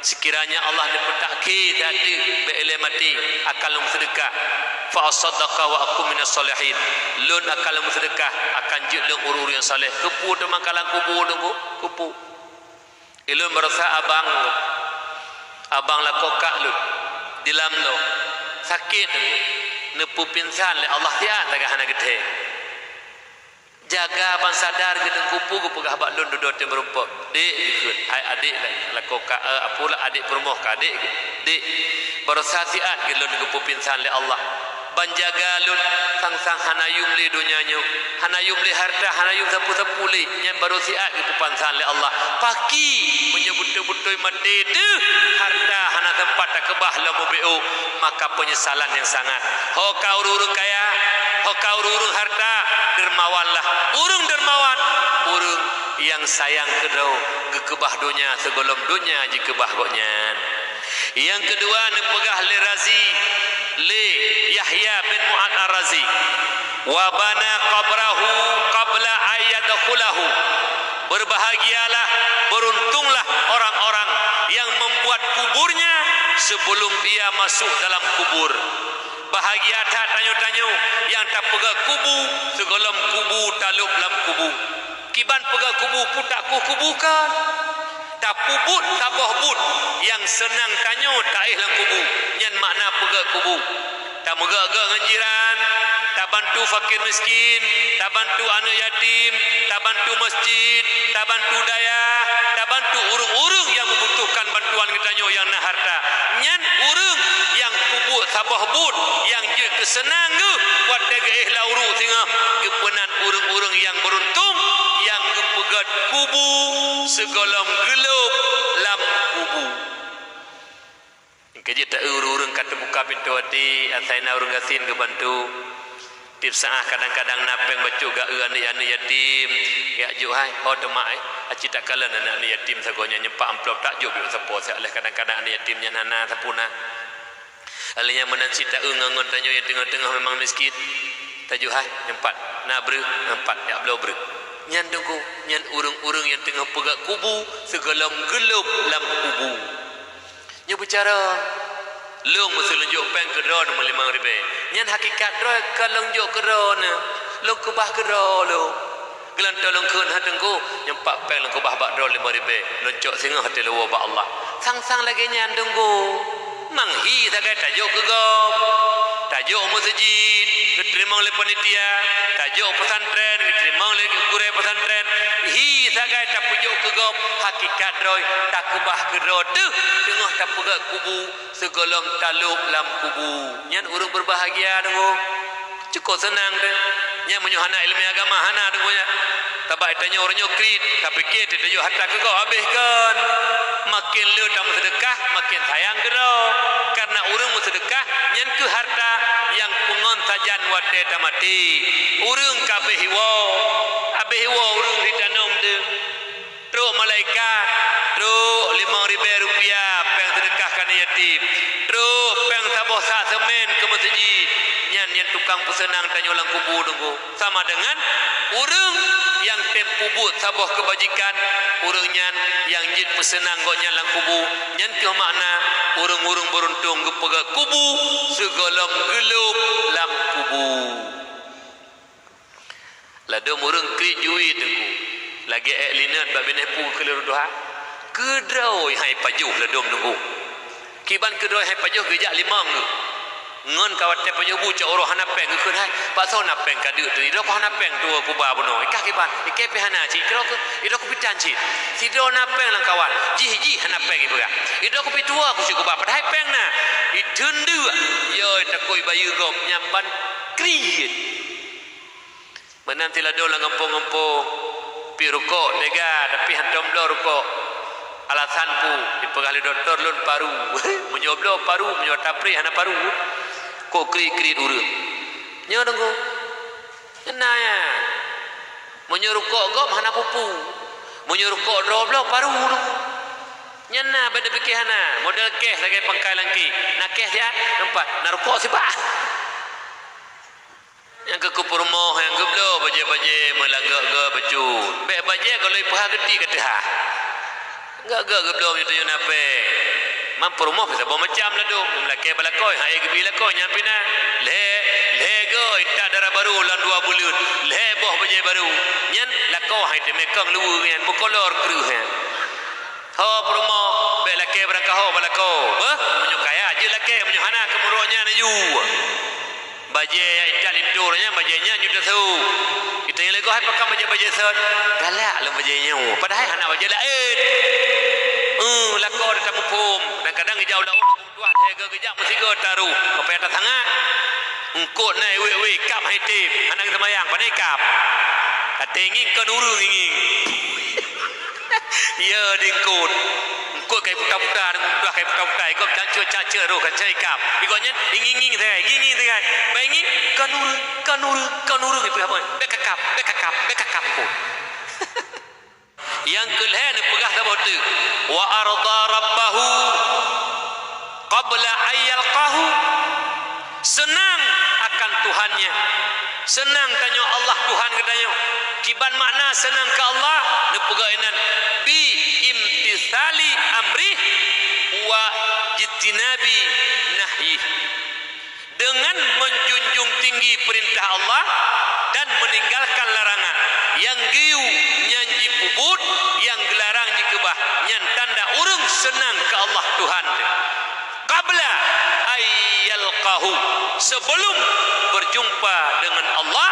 Sekiranya Allah neupeutakhe that teuk bék ilée maté, akan lôn meuseudeukah. "Fa asaddaqa wa akun minas shalihin." Lôn akan lôn meuseudeukah, akan jeuet lôn ureuëng-ureuëng nyang saleh. Keupeue teuma ka lam kubu teungku? Keupeue? Ilôn barosa abang, abang lakoe kak lôn, dilam lôn, sakét, neupeupingsan lé Allah siat, lagée hana geuthée. Jaga ban sadar geuteungku, peue geupeugah bak lôn dudoe teumeureumpok, "Dek," geukheun, "Hai adek lakoe kak, eh, apolah adek peurumoh kak, dek, dek, barosa siat geuh lôn geupeupingsan lé Allah." Ban jaga lôn, sang-sang hana yum lé donya nyoe, hana yum lé harta, hana yum sapeue-sapeue lé, nyan barô siat geupeupingsan lé Allah. Paki, meunyoe beutôi-beutôi maté teuh, harta hana teumpat takeubah lom mubeuôk, maka peunyesalan nyang sangat. Ho ka ureuëng-ureuëng kaya, ho ka ureuëng-ureuëng harta, dermawanlah. Ureuëng dermawan, ureuëng nyang sayang keudroe, geukeubah donya sigohlom donya jikeubah gobnyan. Nyang keudua neupeugah lé Razi, lé Yahya bin Mu'adz Ar-Razi, "Wa bana qabrahu qabla an yadkhulahu." Berbahagialah, beruntunglah orang-orang yang membuat kuburnya sebelum ia masuk dalam kubur. Bahagia that tanyoe-tanyoe nyang tapeugét kubu sigohlom kubu talôb lam kubu. Kiban peugét kubu, peue takueh kubu kon? Tapeubuet saboh buet nyang seunang tanyoe taéh lam kubu, nyan makna peugét kubu. Tameugét-gét ngon jiran, tabantu fakir miskin, tabantu aneuëk yatim, tabantu masjid, tabantu dayah, tabantu ureuëng-ureuëng nyang meubutuhkan bantuan geutanyoe nyang na harta. Nyan ureuëng nyang peubuet saboh buet nyang jeuet keu seunang geuh watée geuéh lam uruek singoh, geupeunan ureuëng-ureuëng nyang beuruntung nyang geupeugét kubu sigohlom geulôb lam kubu. Keujeuet ta-eu ureuëng-ureuëng ka teubuka pintoe até, asai na ureuëng gasien geubantu. Tieb saát kadang-kadang na péng bacut geu-eu aneuëk-aneuëk yatim, jak jok hai, ho teuma, eh, aci takalon aneuëk-aneuëk yatim sagoe nyan, nyeupak amplop, tak jok bak sapo, siat lheueh kadang-kadang aneuëk yatim nyan hana sapeue na. Lheueh nyan meunan cit ta-eu ngon tanyoe nyang teungoh-teungoh memang miskin, tajok hai, nyoe pat na breueh, nyoe pat jak bloe breueh. Nyan teungku, nyan ureuëng-ureuëng nyang teungoh peugét kubu sigohlom geulôb lam kubu. Nyoe beucarông, lôn meuseuleunjok péng keu droeneuh meulimong ribée. Nyan hakikat droe ka lôn jok keu droeneuh, lôn keubah keu droe lôn. Geulantoe lôn kheun, "Hai teungku, nyoe pat péng lôn keubah bak droe limong ribée, lôn cok singoh até lôn woe bak Allah." Sang-sang lagée nyan teungku. Mang hi sagai tajok keu gob, tajok meuseujid, geuteurimong lé panitia, tajok pesantren, geuteurimong lé gurée pesantren. Hi sagai tapeujok keu gob, hakikat droe takeubah keu droe teuh teungoh tapeugét kubu sigohlom talôb lam kubu. Nyan ureuëng beubahgia teungku. Cukôp seunang teuh. Nyan meunyoe hana iéleumé agama hana teungku nyan. Tabak tanyoe ureuëng nyoe kriet, tapike teuh tajok harta keu gob habéh kon. Maken le tameuseudeukah, maken sayang keudroe. Kareuna ureuëng meuseudeukah nyan kheueh harta nyang peungon sajan watée tamaté. Ureuëng ka habéh iwoe, habéh iwoe ureuëng di tanoh teuh. Trok malaikat, trok limong ribée rupiah péng seudeukah keu aneuëk yatim, trok péng saboh sak seumén keu meuseujid. Nyan nyang tukang peuseunang tanyoe lam kubu teungku. Sama deungon ureuëng nyang tem peubuet saboh keubajikan, ureuëng nyan nyang jeuet peuseunang gobnyan lam kubu. Nyan kheueh makna ureuëng-ureuëng beuruntung geupeugét kubu sigohlom geulôb lam kubu. Ladôm ureuëng kriet jui teungku, lagée ék linot bak binéh pu keuleuru tuha. Keudroe hai pajoh ladôm teungku. Kiban keudroe hai pajoh geujak limong geuh. Ngon ka watée pajoh bu cok uroe hana péng geukheun hai, "Paksoe na péng ka deuk teuh, idroe ku hana péng tuwoe kuba bunoe, ikah kiban, ikée pih hana cit, idroe ku, idroe ku pitan cit." Sidroe na péng lam kawan, jih-jih hana péng ipeugah. "Idroe ku pih tuwoe ku cit kuba, padahai péng na." Iteun deuk, yo Takot bayeue gob nyan ban kriet. Meunan siladôm lam gampông-gampông, piep rukok teuga, tapi hantom bloe rukok. Alasan peue? Jipeugah lé dokto lôn paru. Meunyoe bloe paru, meunyoe tapreh hana paru, kok kriet-kriet ureuëng. Nyoe deungoe. Nyan na nyan. Meunyoe rukok gob hana peue-peue. Meunyoe rukok droe bloe paru deungoe. Nyan na bak neupike hana, model keh lagée pangkai langki. Na keh siat, nampak, na rukok sibak. Nyang keu peurumoh nyang geubloe bajée-bajée meulanggok-gok bacut. Bék bajée gohlom peuhah geuti ka teuhah. Gok-gok geubloe meunyoe tunyok na péng. Man peurumoh saboh macam ladôm, lakée bak lakoe, hai geubi lakoe nyan pih na. Lhée, lhée gok intat dara barô lam dua buleuen, lhée boh bajée barô. Nyan lakoe hai teumé kong luweue nyan, meukolor kreueh nyan. Ho peurumoh, bék lakée beurangkaho bak lakoe. Beuh, meunyoe kaya jeuet lakée, meunyoe hana keu meurok nyan aju. Bajée nyang intat linto nyan, bajée nyan jeuet tasôk. Geutanyoe lé goe hai pakon bajée-bajée sot. Galak lom bajée nyoe, padahai hana bajée laén. Eh, lakoe tamuphom. Kadang-kadang geujak u laôt tuah lhée goe geujak meusigoe taroh. Peue payah tasangat? Eungkôt na wék-wék kab hai tem. Hana geuseumayang, pane kab. Até ngieng kon ureuëng ngieng. Ya, di eungkôt. Eungkôt kai puta-puta, tuah kai puta-puta. Ikot caceu-caceu roh, kacai kab. Ikot nyan, ngieng-ngieng sagai, ngieng-ngieng sagai. Bai ngieng, kon ureuëng, kon ureuëng, kon ureuëng, ipeugah phon. Bék kakab, bék kakab, bék kakab phon. Nyang keu lhée neupeugah saboh teuk, "Wa arda rabbahu qabla an yalqahu." Seunang akan Tuhannya. Seunang tanyoe Allah Tuhan geutanyoe. Kiban makna seunang keu Allah, neupeugah inan, "Bi imtithali amrih wa jitinabi nahyih." Deungon meunjunjung tinggi peurintah Allah dan meuninggalkan larangan. Nyang geuyue nyan jipeubuet, nyang geularang jikeubah, nyan tanda ureuëng seunang keu Allah Tuhan teuh. Qabla ay yalqahu, sebelum berjumpa dengan Allah,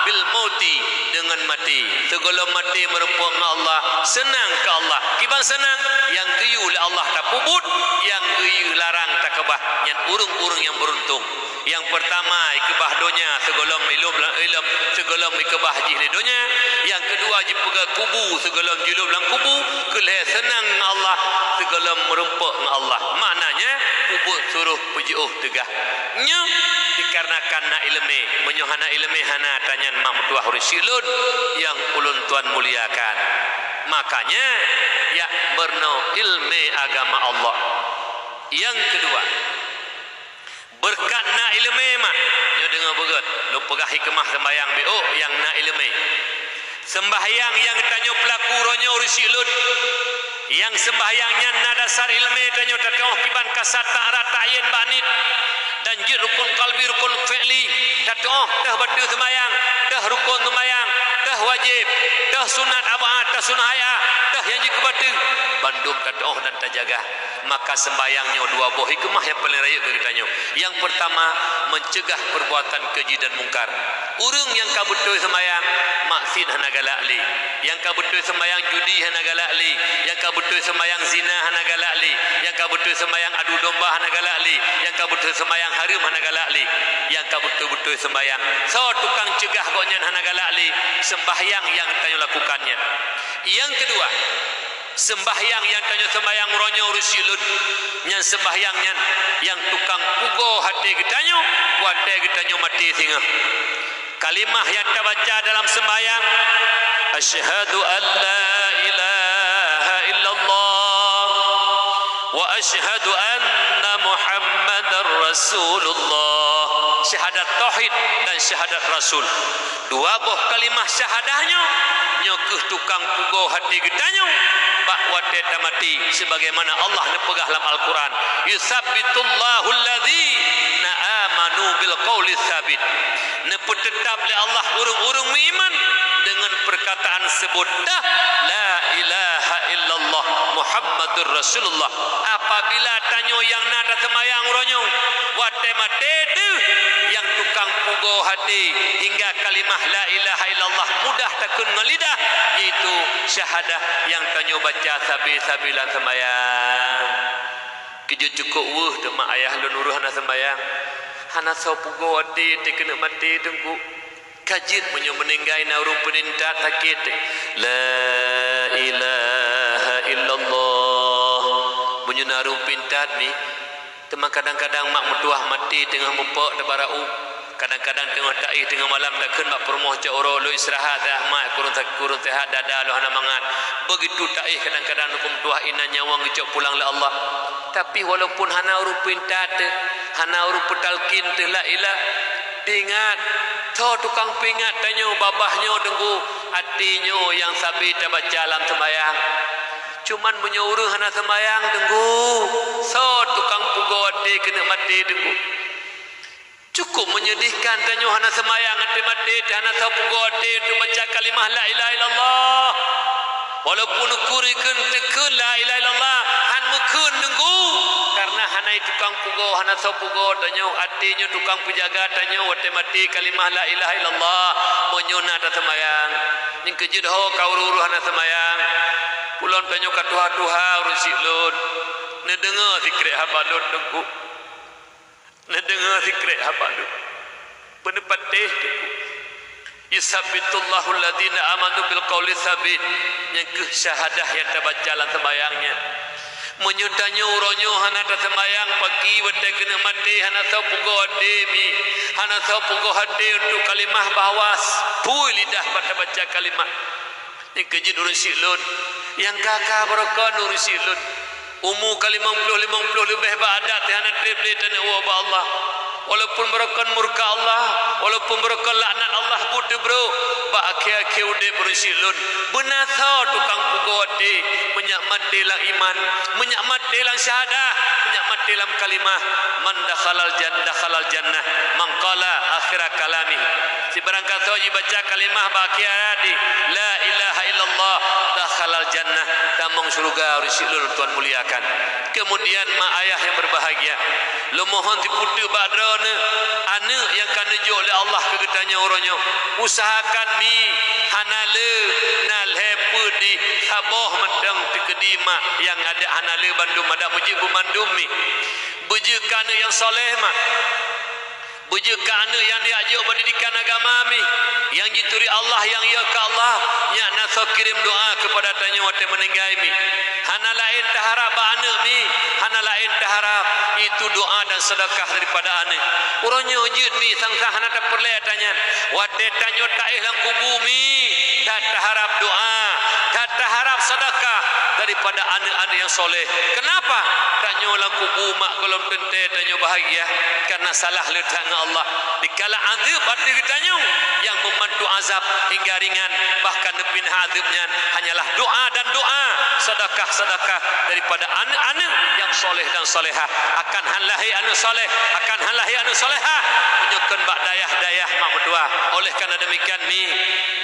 bil mauti, dengan mati. Sigohlom maté meurumpok ngon Allah, seunang keu Allah. Kiban seunang, nyang geuyue lé Allah tapeubuet, nyang geuyue larang takeubah, nyan ureuëng-ureuëng nyang beuruntung. Nyang peurtama, ikeubah donya sigohlom ilôb lam ilôb, sigohlom ikeubah jih lé donya. Nyang keudua, jipeugöt kubu sigohlom jilôb lam kubu. Keu lhée seunang ngon Allah, sigohlom meurumpok ngon Allah. Maknanya, peubuet suroh peujiôh teuga. Nyoe dikarenakan na iéleumé. Meunyoe hana iéleumé, hana tanyan mak meutuah ureuëng syik lôn nyang ulôn tuan muliakan. Makanya, jak meurunoe iéleumé agama Allah. Nyang keudua, beureukat na iéleumé mak. Nyoe deungoe beugét, lôn peugah hikmah seumbahyang biôk nyang na iéleumé. Seumbahyang nyang tanyoe peulaku uroe nyoe ureuëng syik lôn. Nyang seumbahyang nyan na dasar iéleumé tanyoe tatu'oh kiban kasat ta'arat ta'yin bak niet. Dan jeuet rukon qalbi, rukon fi'li, tatu'oh teuh bateue seumbahyang, teuh rukon seumbahyang, teuh wajéb, teuh sunat ab'ad, teuh sunat hai'ah, teuh nyang jeuet keu bateue. Bandum tatu'oh dan tajaga. Maka seumbahyang nyoe dua boh hikmah nyang paleng rayeuk keu geutanyoe. Nyang peurtama, meucegah peurbuatan keuji dan mungkar. Ureuëng nyang ka beutôi seumbahyang, maksiet hana galak lé. Nyang ka beutôi seumbahyang, judi hana galak lé. Nyang ka beutôi seumbahyang, zina hana galak lé. Nyang ka beutôi seumbahyang, adu domba hana galak lé. Nyang ka beutôi seumbahyang, hareuem hana galak lé. Nyang ka beutôi-beutôi seumbahyang, soe tukang cegah gobnyan hana galak lé, seumbahyang nyang tanyoe lakukan nyan. Nyang keudua, seumbahyang nyang tanyoe seumbahyang uroe nyoe ureuëng syik lôn, nyan seumbahyang nyan nyang tukang pugoe até geutanyoe watée geutanyoe maté singoh. Kalimah nyang tabaca dalam seumbahyang, "Asyhadu an la ilaha illallah wa asyhadu anna Muhammadar Rasulullah." Syahadat tauhid dan syahadat rasul. Dua boh kalimah syahadah nyoe, nyoe kheueh tukang pugoe até geutanyoe bak watée tamaté, sebagaimana Allah neupeugah lam Al-Quran, "Yutsabbitullahu alladzina amanu bil qauli tsabit." Neupeuteutab lé Allah ureuëng-ureuëng meuiman deungon peurkataan seubut, "La ilaha illallah Muhammadur Rasulullah." Apabila tanyoe nyang na taseumbahyang uroe nyoe, watée maté teuh nyang tukang pugoe até, hingga kalimah la ilaha illallah mudah takheun ngon lidah, yaitu syahadah nyang tanyoe baca sabe-sabe lam seumbahyang. Keujeuet cukôp weueh teuma ayah lôn ureuëng hana seumbahyang. Hana soe pugoe até teuh keuneuk maté, Teungku. Ka jeuet meunyoe meuninggai na ureuëng peuintat sakét, "La ilaha illallah." Meunyoe na ureuëng peuintat mi, teuma kadang-kadang mak meutuwah maté teungoh mupok teubarau. Kadang-kadang teungoh taéh teungoh malam takheun bak peurumoh cok uroe, "Lôn istirahat, mak, kureueng sa-, kureueng seuhat dada lôn hana mangat." Begitu taéh kadang-kadang ureuëng meutuwah inan nyawöng geucok pulang lé Allah. Tapi walaupun hana ureuëng peuintat teuh, hana ureuëng peutalkin teuh la ilah, ingat, soe tukang peuingat tanyoe babah nyoe Teungku, até nyoe nyang sabe tabaca lam seumayang. Cuman meunyoe ureuëng hana seumayang Teungku, soe tukang pugoe até keuneuk maté Teungku. Cukup menyedihkan tanyoe hana seumayang até maté, hana soe pugoe até untuk baca kalimah la ilaha illallah. Walaupun ukur ikheun teukheun la ilaha illallah, han meukheun Teungku. Karena hana tukang pugoe, hana soe pugoe tanyoe, até nyoe tukang peujaga tanyoe watée maté kalimah la ilaha illallah. Meunyoe na taseumayang, nyang keujeuet ho ka ureuëng-ureuëng hana seumayang. Ulôn tanyoe ka tuha-tuha ureuëng syiek lôn. Neudeungoe sikrek haba lôn Teungku. Neudeungoe sikrek haba lôn. Peuneupatéh Teungku. "Yusabbitullahul ladzina amanu bil qauli tsabit." Nyang kheueh syahadah nyang tabaca lam seumayang nyan. Meunyoe tanyoe uroe nyoe hana taseumayang pagi watée keuneuk maté, hana soe pugoe até mi, hana soe pugoe até untuk kalimah bahwa pui lidah bak tabaca kalimah. Nyang keujeuet ureuëng syiek lôn, nyang ka-ka barokon ureuëng syiek lôn. Umu ka limong ploh, limong ploh leubeh bak adat teuh hana treb lé taneuk woe bak Allah. Walaupun barokon murka Allah, walaupun barokon laknat Allah buet teubrok, bak akhé-akhé udeb ureuëng syiek lôn, beuna soe tukang pugoe até, meunyak maté lam iman, meunyak maté lam syahadah, meunyak maté lam kalimah, "Man dakhalal jan-, dakhalal jannah, man qala akhira kalami." Sibarang kasoe jibaca kalimah bak akhé hayat jih, "La ilaha illallah," dakhalal jannah, tamong syeuruga ureuëng syiek lôn Tuhan muliakan. Kemudian mak ayah yang berbahagia, lôn mohon siputeuk bak droeneuh, aneuëk nyang ka neujok lé Allah keu geutanyoe uroe nyoe, usahakan mi hana le na lhée peuet di saboh mantong teukeudi mak nyang adak hana le bandum, adak beujeuet beumandum mi. Beujeuet keu aneuëk nyang soleh mak. Beujeuet keu aneuëk nyang jak jok pendidikan agama mi, nyang jituri Allah, nyang yö keu Allah, nyan na soe kirém doa keupada tanyoe watée meuninggai mi. Hana laén taharab bak aneuëk mi, hana laén taharab, itu doa dan sedekah daripada aneuëk. Uroe nyoe jeuet mi sang-sang hana tapeureulée ata nyan. Watée tanyoe taéh lam kubu mi, that taharab doa, that taharab sedekah daripada aneuëk-aneuëk nyang soleh. Kenapa? Tanyoe lam kubu mak gohlom teuntée tanyoe bahagia karena salah le that ngon Allah. Dikala azeueb ateueh geutanyoe, nyang membantu azab hingga ringan, bahkan neupinah azeueb nyan hanyalah doa dan doa, sedekah-sedekah daripada aneuëk-aneuëk nyang soleh dan solehah. Akan han lahé aneuëk soleh, akan han lahé aneuëk solehah, meunyoe kon bak dayah-dayah mak meutuwah. Oleh karena demikian mi,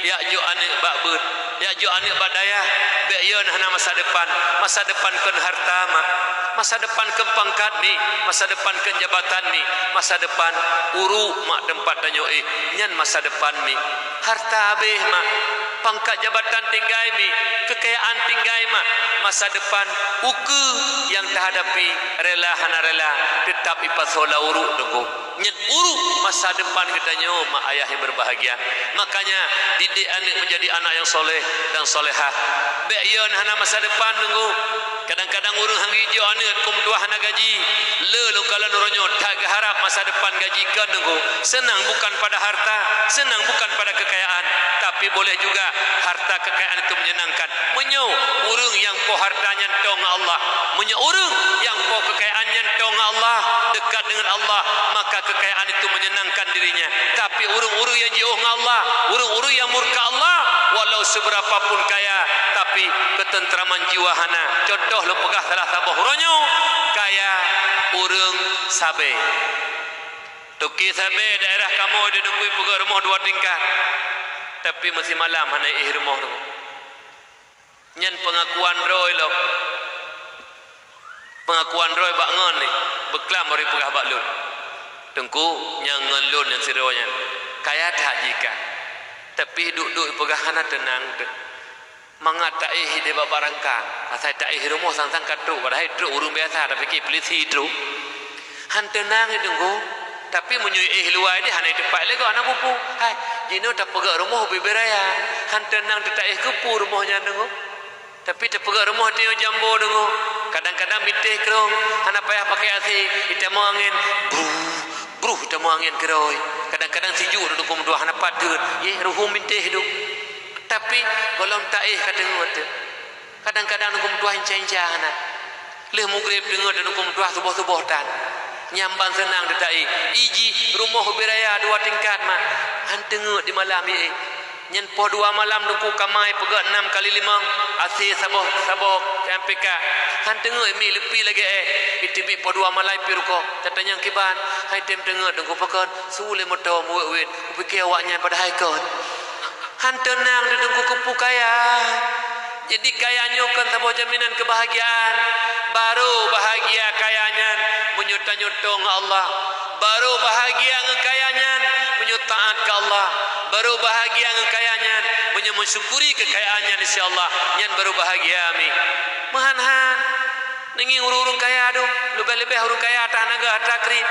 jak jok aneuëk bak beuet. Jak jok aneuëk bak dayah, bék yö na hana masa depan. Masa depan kon harta mak. Masa depan kon pangkat mi. Masa depan kon jabatan mi. Masa depan uruek mak teumpat tanyoe éh, nyan masa depan mi. Harta habéh mak. Pangkat jabatan tinggai mi. Keukayaan tinggai mak. Masa depan ukeue nyang tahadapi, rela hana rela, teutap ipasoe lam uruek Teungku. Nyan uruek masa depan geutanyoe mak ayah yang berbahagia. Makanya, didik aneuk menjadi anak yang soleh dan solehah. Bék yö na hana masa depan Teungku. Kadang-kadang ureuëng han geujok aneuk keu meutuwah hana gaji. Le lôn kalon uroe nyoe that geuharab masa depan gaji kon Teungku. Senang bukan pada harta, senang bukan pada kekayaan, tapi boleh juga harta kekayaan itu menyenangkan. Meunyoe ureuëng nyang po harta nyan toe ngon Allah, meunyoe ureuëng nyang po keukayaan nyan toe ngon Allah, dekat dengan Allah, maka kekayaan itu menyenangkan dirinya. Tapi ureuëng-ureuëng nyang jiôh ngon Allah, ureuëng-ureuëng nyang murka Allah, walau seberapa pun kaya, tapi ketentraman jiwa hana. Contoh lôn peugah salah saboh uroe nyoe, kaya ureuëng sabe. Toke sabe daerah kamoe di Teungku peugah rumoh dua tingkat, tapi meusimalam hana éh rumoh Teungku. Nyan peungakuan droe lom. Peungakuan droe bak ngon ni, beuklam baro jipeugah bak lôn. Teungku, nyang ngon lôn nyang sidroe nyan, kaya that jih ka. Tapi duek-duek jipeugah hana teunang teuh. Mangat taéh di bak barangkang, asai taéh rumoh sang-sang ka trok, padahai trok ureuëng biasa, tapike pulisi trok. Han teunang Teungku. Tapi meunyoe éh luwai deh hana teumpat lé gob hana peue-peue. Hai, jinoe tapeugah rumoh ubé-ubé raya. Han teunang teuta éh keupeue rumoh nyan deungoe. Tapi tapeugah rumoh tanyoe jambo deungoe. Kadang-kadang bintéh krong, hana payah pakai AC, itamong angén, bruh, bruh itamong angén keudroe. Kadang-kadang sijuek deungoe meutuah hana pat deuet, yeh ruhuem bintéh deuh. Tapi gohlom ta éh ka teungeut teuh. Kadang-kadang deungoe meutuah inca-inca hana. Lheueh mugreb teungeut deungoe meutuah suboh-suboh tan. Nyan ban seunang teuta éh. Iji rumoh ubé raya dua tingkat mat. Han teungeut di malam yeh. Nyan poh dua malam deungoe kamai peugah nam kali limong, AC saboh, saboh M P K. Han teungeut mi leupie lagée éh, iteubiet poh dua malam pih rukoh. Tatanyong kiban, hai tem teungeut deungoe pakon, su lé moto meuwét-wét. Kupike awaknyan padahai kon. Han teunang deungoe keupeue kaya. Jadi kaya nyoe kon saboh jaminan keubahgiaan. Barô bahgia kaya nyan meunyoe tanyoe tong Allah. Barô bahgia ngon kaya nyan meunyoe taát keu Allah. Barô bahgia ngon kaya nyan meunyoe meusyukuri keukayaan nyan, insya Allah nyan barô bahgia mi. Meuhan-han. Neungieng ureuëng-ureuëng kaya dum, leubeh-leubeh ureuëng kaya tah naga hata kriet.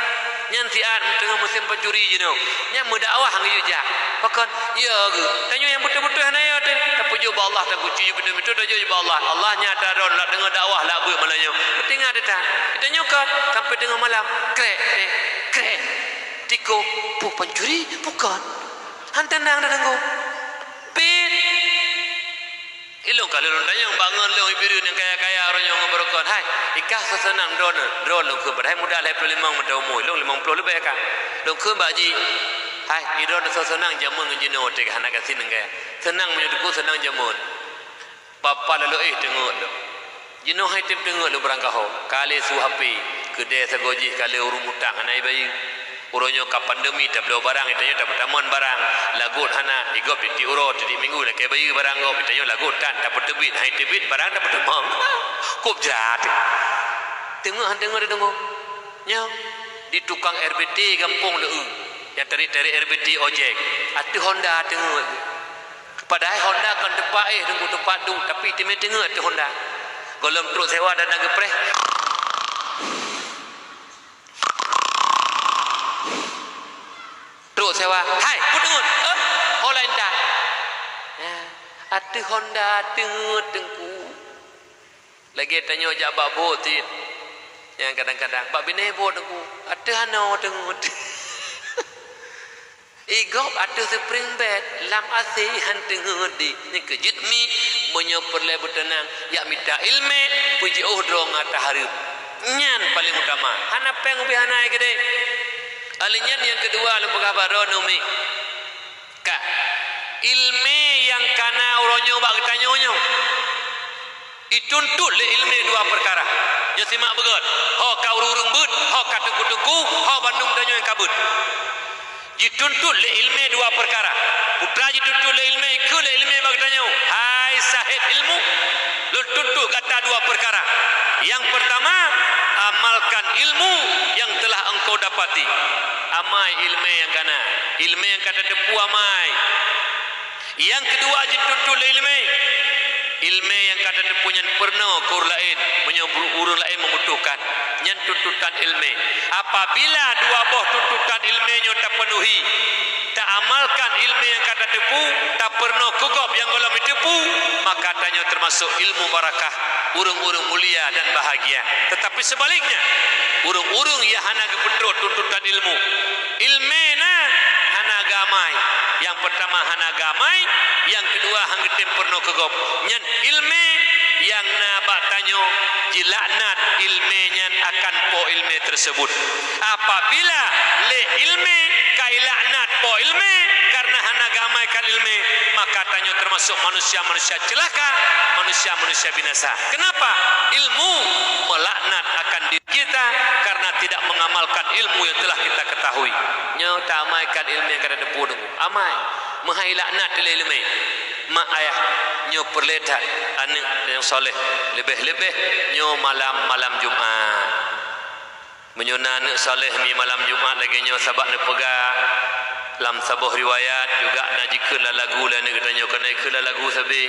Nyan siat teungoh musém pancuri jinoe. Nyan meudakwah ngon jak. Pakon? Ya geuh. Tanyoe nyang beutôi-beutôi hana ya teuh. Tapujoe bak Allah, takuci beutôi-beutôi tajoe bak Allah. Allah nyata droe lak deungoe dakwah lak beuet malam nyoe. Peutinggai teuh tan. Tanyoe ka sampai teungoh malam. Krek, eh, krek. Tikoh, puh pancuri, bukon. Han teunang dah deungoe. Pit. Ilong ka lôn tanyong bak ngon lôn Ibrahim nyang kaya-kaya uroe nyoe ngon barokon. Hai, ikah soe seunang droeneuh, droeneuh lôn kheun padahai muda lhée ploh limong meudoh umu, ilong limong ploh leubeh ka. Lôn kheun bak jih, hai, idroeneuh soe seunang jameun ngon jinoe watée hana gasien ngon gaya. Seunang meunyoe teungku seunang jameun. Papa laloe teungeut lôn. Jinoe hai tem teungeut lôn barangkaho. Ka lé su H P, keudée sagoe jih ka lé ureuëng mutang hana ibayeue. Uroe nyoe ka pandemi, tabloe barang, geutanyoe tapeutamong barang. Lagot hana, igob tieb-tieb uroe, tieb-tieb minggu lakée bayeue barang gob, geutanyoe lagot tan, tapeuteubiet, hai teubiet barang tapeutamong. Kop jrat. Teungoh han teungoh deungoe. Nyoe di tukang R B T gampông leu, nyang tarék-tarék R B T ojek. Ateueh Honda teungoh. Padahai Honda kon teumpat éh, teungku teumpat duek, tapi teumé teungeut ateueh Honda. Gohlom trok sewa dan geupreh. Trok sewa, hai, peue teungeut? Eh, ho laén that. Ya, ateueh Honda teungeut teungku. Lagée tanyoe jak bak bot cit. Nyang kadang-kadang bak binéh bot teungku, ateueh anoe teungeut. Igob ateueh spring bed, lam A C han teungeut di. Nyan keuh jeuet mi, meunyoe peureulée beuteunang, jak mita iéleumé, peujiôh droe ngon ata hareuem. Nyan paleng utama. Hana péng ubé hana keudeh. Aleuh nyan nyang keudua lôn peugah bak droeneuh mi. Ka. Iéleumé nyang kana uroe nyoe bak geutanyoe nyoe. Ituntut lé iéleumé dua peukara. Nyoe simak beugét. Ho ka ureuëng-ureuëng beuet, ho ka teungku-teungku, ho bandum tanyoe nyang ka beuet. Jituntut lé iéleumé dua peukara. Peue teuma jituntut lé iéleumé, ikheun lé iéleumé bak geutanyoe, "Hai saheb ilmu, lôn tuntut gata dua peukara. Nyang peurtama, amalkan ilmu nyang telah engkau dapati." Amai iéleumé nyang kana, iéleumé nyang ka tateupeue amai. Nyang keudua jituntut lé iéleumé. Iéleumé nyang ka tateupeue nyan peurunoe keu ureuëng laén, meunyoe ureuëng laén membutuhkan. Nyan tuntutan iéleumé. Apabila dua boh tuntutan iéleumé nyoe tapeunuhi, taamalkan iéleumé nyang ka tateupeue, tapeurunoe keu gob nyang gohlom jiteupeue, maka tanyoe teumasok ilmu barakah, ureuëng-ureuëng mulia dan bahagia. Teutapi seubaliknya, ureuëng-ureuëng nyang hana geupeutrok tuntutan ilmu, iéleumé na hana geuamai. Nyang peurtama hana geuamai, nyang keudua han geutem peurunoe keu gob. Nyan iéleumé nyang na bak tanyoe jilaknat iéleumé nyan akan po iéleumé teuseubut. Apabila lé iéleumé ka ilaknat po iéleumé kareuna hana geuamaikan iéleumé, maka tanyoe teumasok manusia-manusia ceulaka, manusia-manusia binasa. Keunapa? Ilmu meulaknat akan diri kita karena tidak mengamalkan ilmu yang telah kita ketahui. Nyoe taamaikan iéleumé nyang ka tateupeue deungoe. Amai, meuhai laknat lé iéleumé. Mak ayah, nyoe peureulée that aneuëk nyang saleh, leubeh-leubeh nyoe malam, malam Jumat. Meunyoe na aneuëk saleh mi malam Jumat lagée nyoe, sabab neupeugah lam saboh riwayat juga na jikheun lam lagu lé aneuëk geutanyoe, keuneuk kheun lam lagu sabe.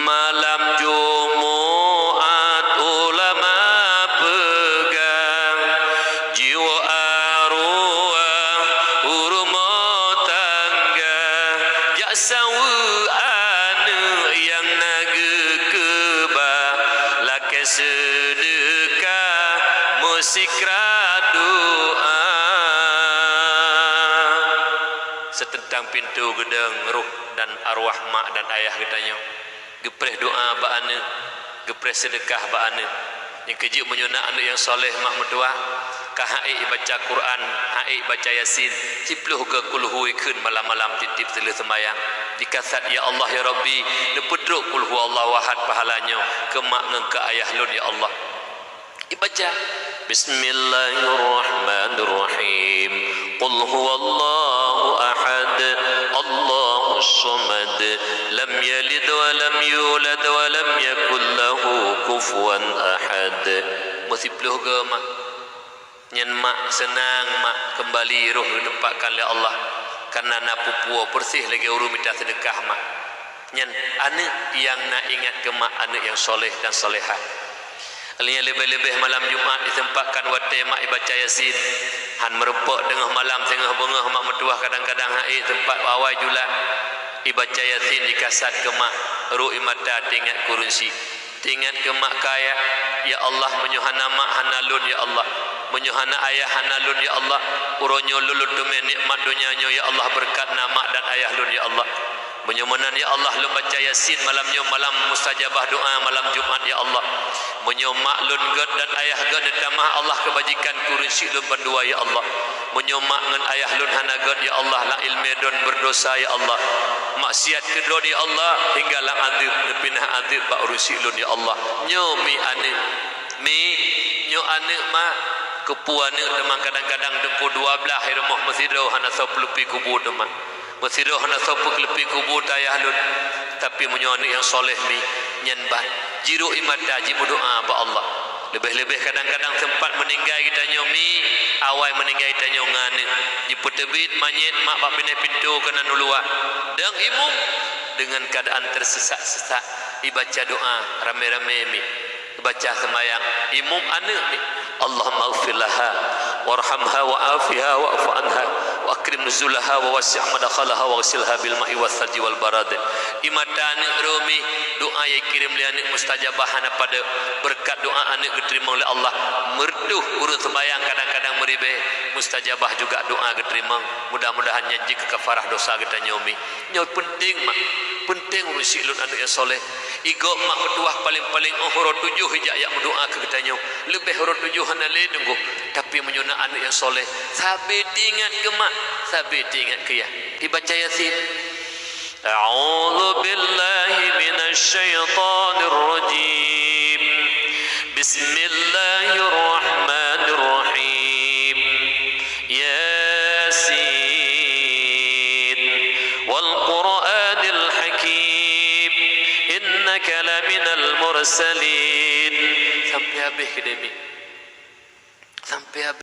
Malam Jumat ulama peugah jiwoe Tang pintoe geudong roh dan arwah mak dan ayah geutanyoe. Geupreh doa bak aneuk, geupreh seudeukah bak aneuk. Nyang keujeuet meunyoe na aneuk nyang soleh mak meutuwah, ka han ék baca Quran, han ék baca Yasin, siploh goe kulhu ikheun malam-malam tiep-tiep seuleuh seumayang. Dikasat, "Ya Allah, ya Rabbi, neupeutrok kulhu Allahu ahad pahala nyoe keu mak ngon keu ayah lôn, ya Allah." Ibaca, "Bismillahirrahmanirrahim. Qul huwallahu ahad. Allahus samad. Lam yalid wa lam yulad wa lam yakul lahu kufuwan ahad." Meusiploh goe mak. Nyan mak seunang mak keumbali roh geuteumpakkan lé Allah, kareuna na pupuwoe peureuseh lagée ureuëng mita seudeukah mak. Nyan aneuk nyang na ingat keu mak, aneuk nyang soleh dan solehah. Nyan leubeh-leubeh malam Jumat diseumpatkan watée mak ibaca Yasin. Han meurumpok teungoh malam, singoh beungoh mak meutuwah kadang-kadang han ék, seumpat awai jula ibaca Yasin dikasat keu mak, rot ie mata teuingat keu ureuëng syiek. Teuingat keu mak kaya, "Ya Allah, meunyoe hana mak, hana lôn, ya Allah. Meunyoe hana ayah, hana lôn, ya Allah. Uroe nyoe lôn, lôn teumé nikmat donya nyoe, ya Allah, beureukat na mak dan ayah lôn, ya Allah. Meunyoe meunan, ya Allah, lôn baca Yasin malam nyoe, malam mustajabah doa, malam Jumat, ya Allah. Meunyoe mak lôn gét dan ayah gét, neutamah Allah keubajikan keu ureuëng syiek lôn bandua, ya Allah. Meunyoe mak ngon ayah lôn hana gét, ya Allah, lam iéleumé lôn beureudosa, ya Allah. Maksiat keu droe, ya Allah, hingga lam azeub, neupinah azeub bak ureuëng syiek lôn, ya Allah." Nyoe mi aneuk. Mi, nyoe aneuk mak. Keupeue aneuk teuma kadang-kadang teungku dua blaih i rumoh meusidroe hana soe peuleupi kubu teuma. Meusidroe hana soe peuleupi kubu tayah lôn. Tapi meunyoe aneuk nyang soleh mi, nyan ban. Jirot ie mata, jimeudoa bak Allah. Leubeh-leubeh kadang-kadang seumpat meuninggai geutanyoe mi, awai meuninggai geutanyoe ngon aneuk. Jipeuteubiet manyét mak bak binéh pintoe keunan u luwa. Dong imum deungon keuadaan teusesak-sesak, ibaca doa ramé-ramé mi. Baca seumayang imum aneuk mi. Allahumma ighfir laha warhamha wa afiha wa'fu anha wa akrim nuzulaha wa wasi' madkhalaha wa ghsilha bil ma'i was salji wal barad. Ie mata aneuk rot mi, doa nyang kirém lé aneuk mustajabah hana padub. Beureukat doa aneuk geuteurimong lé Allah. Meureutoh ureuëng seumayang kadang-kadang meuribée, mustajabah juga doa geuteurimong. Mudah-mudahan nyan jeuet keu kafarah dosa geutanyoe mi. Nyoe peunteng mak, peunteng ureuëng syiek lôn aneuk nyang soleh. Igob mak meutuwah paleng-paleng óh uroe tujoh ijak jak meudoa keu geutanyoe. Leubeh uroe tujoh hana lé teungku. Tapi meunyoe na aneuk nyang soleh, sabe teuingat keu mak, sabe teuingat keu yah. Ibaca Yasin. A'udzu billahi minasy syaithanir rajim. Bismillahirrahmanirrahim. Yasin. Wal Qur'anil Hakim. Innaka laminal mursalin. Sampai habéh keudéh mi. Sampai habéh.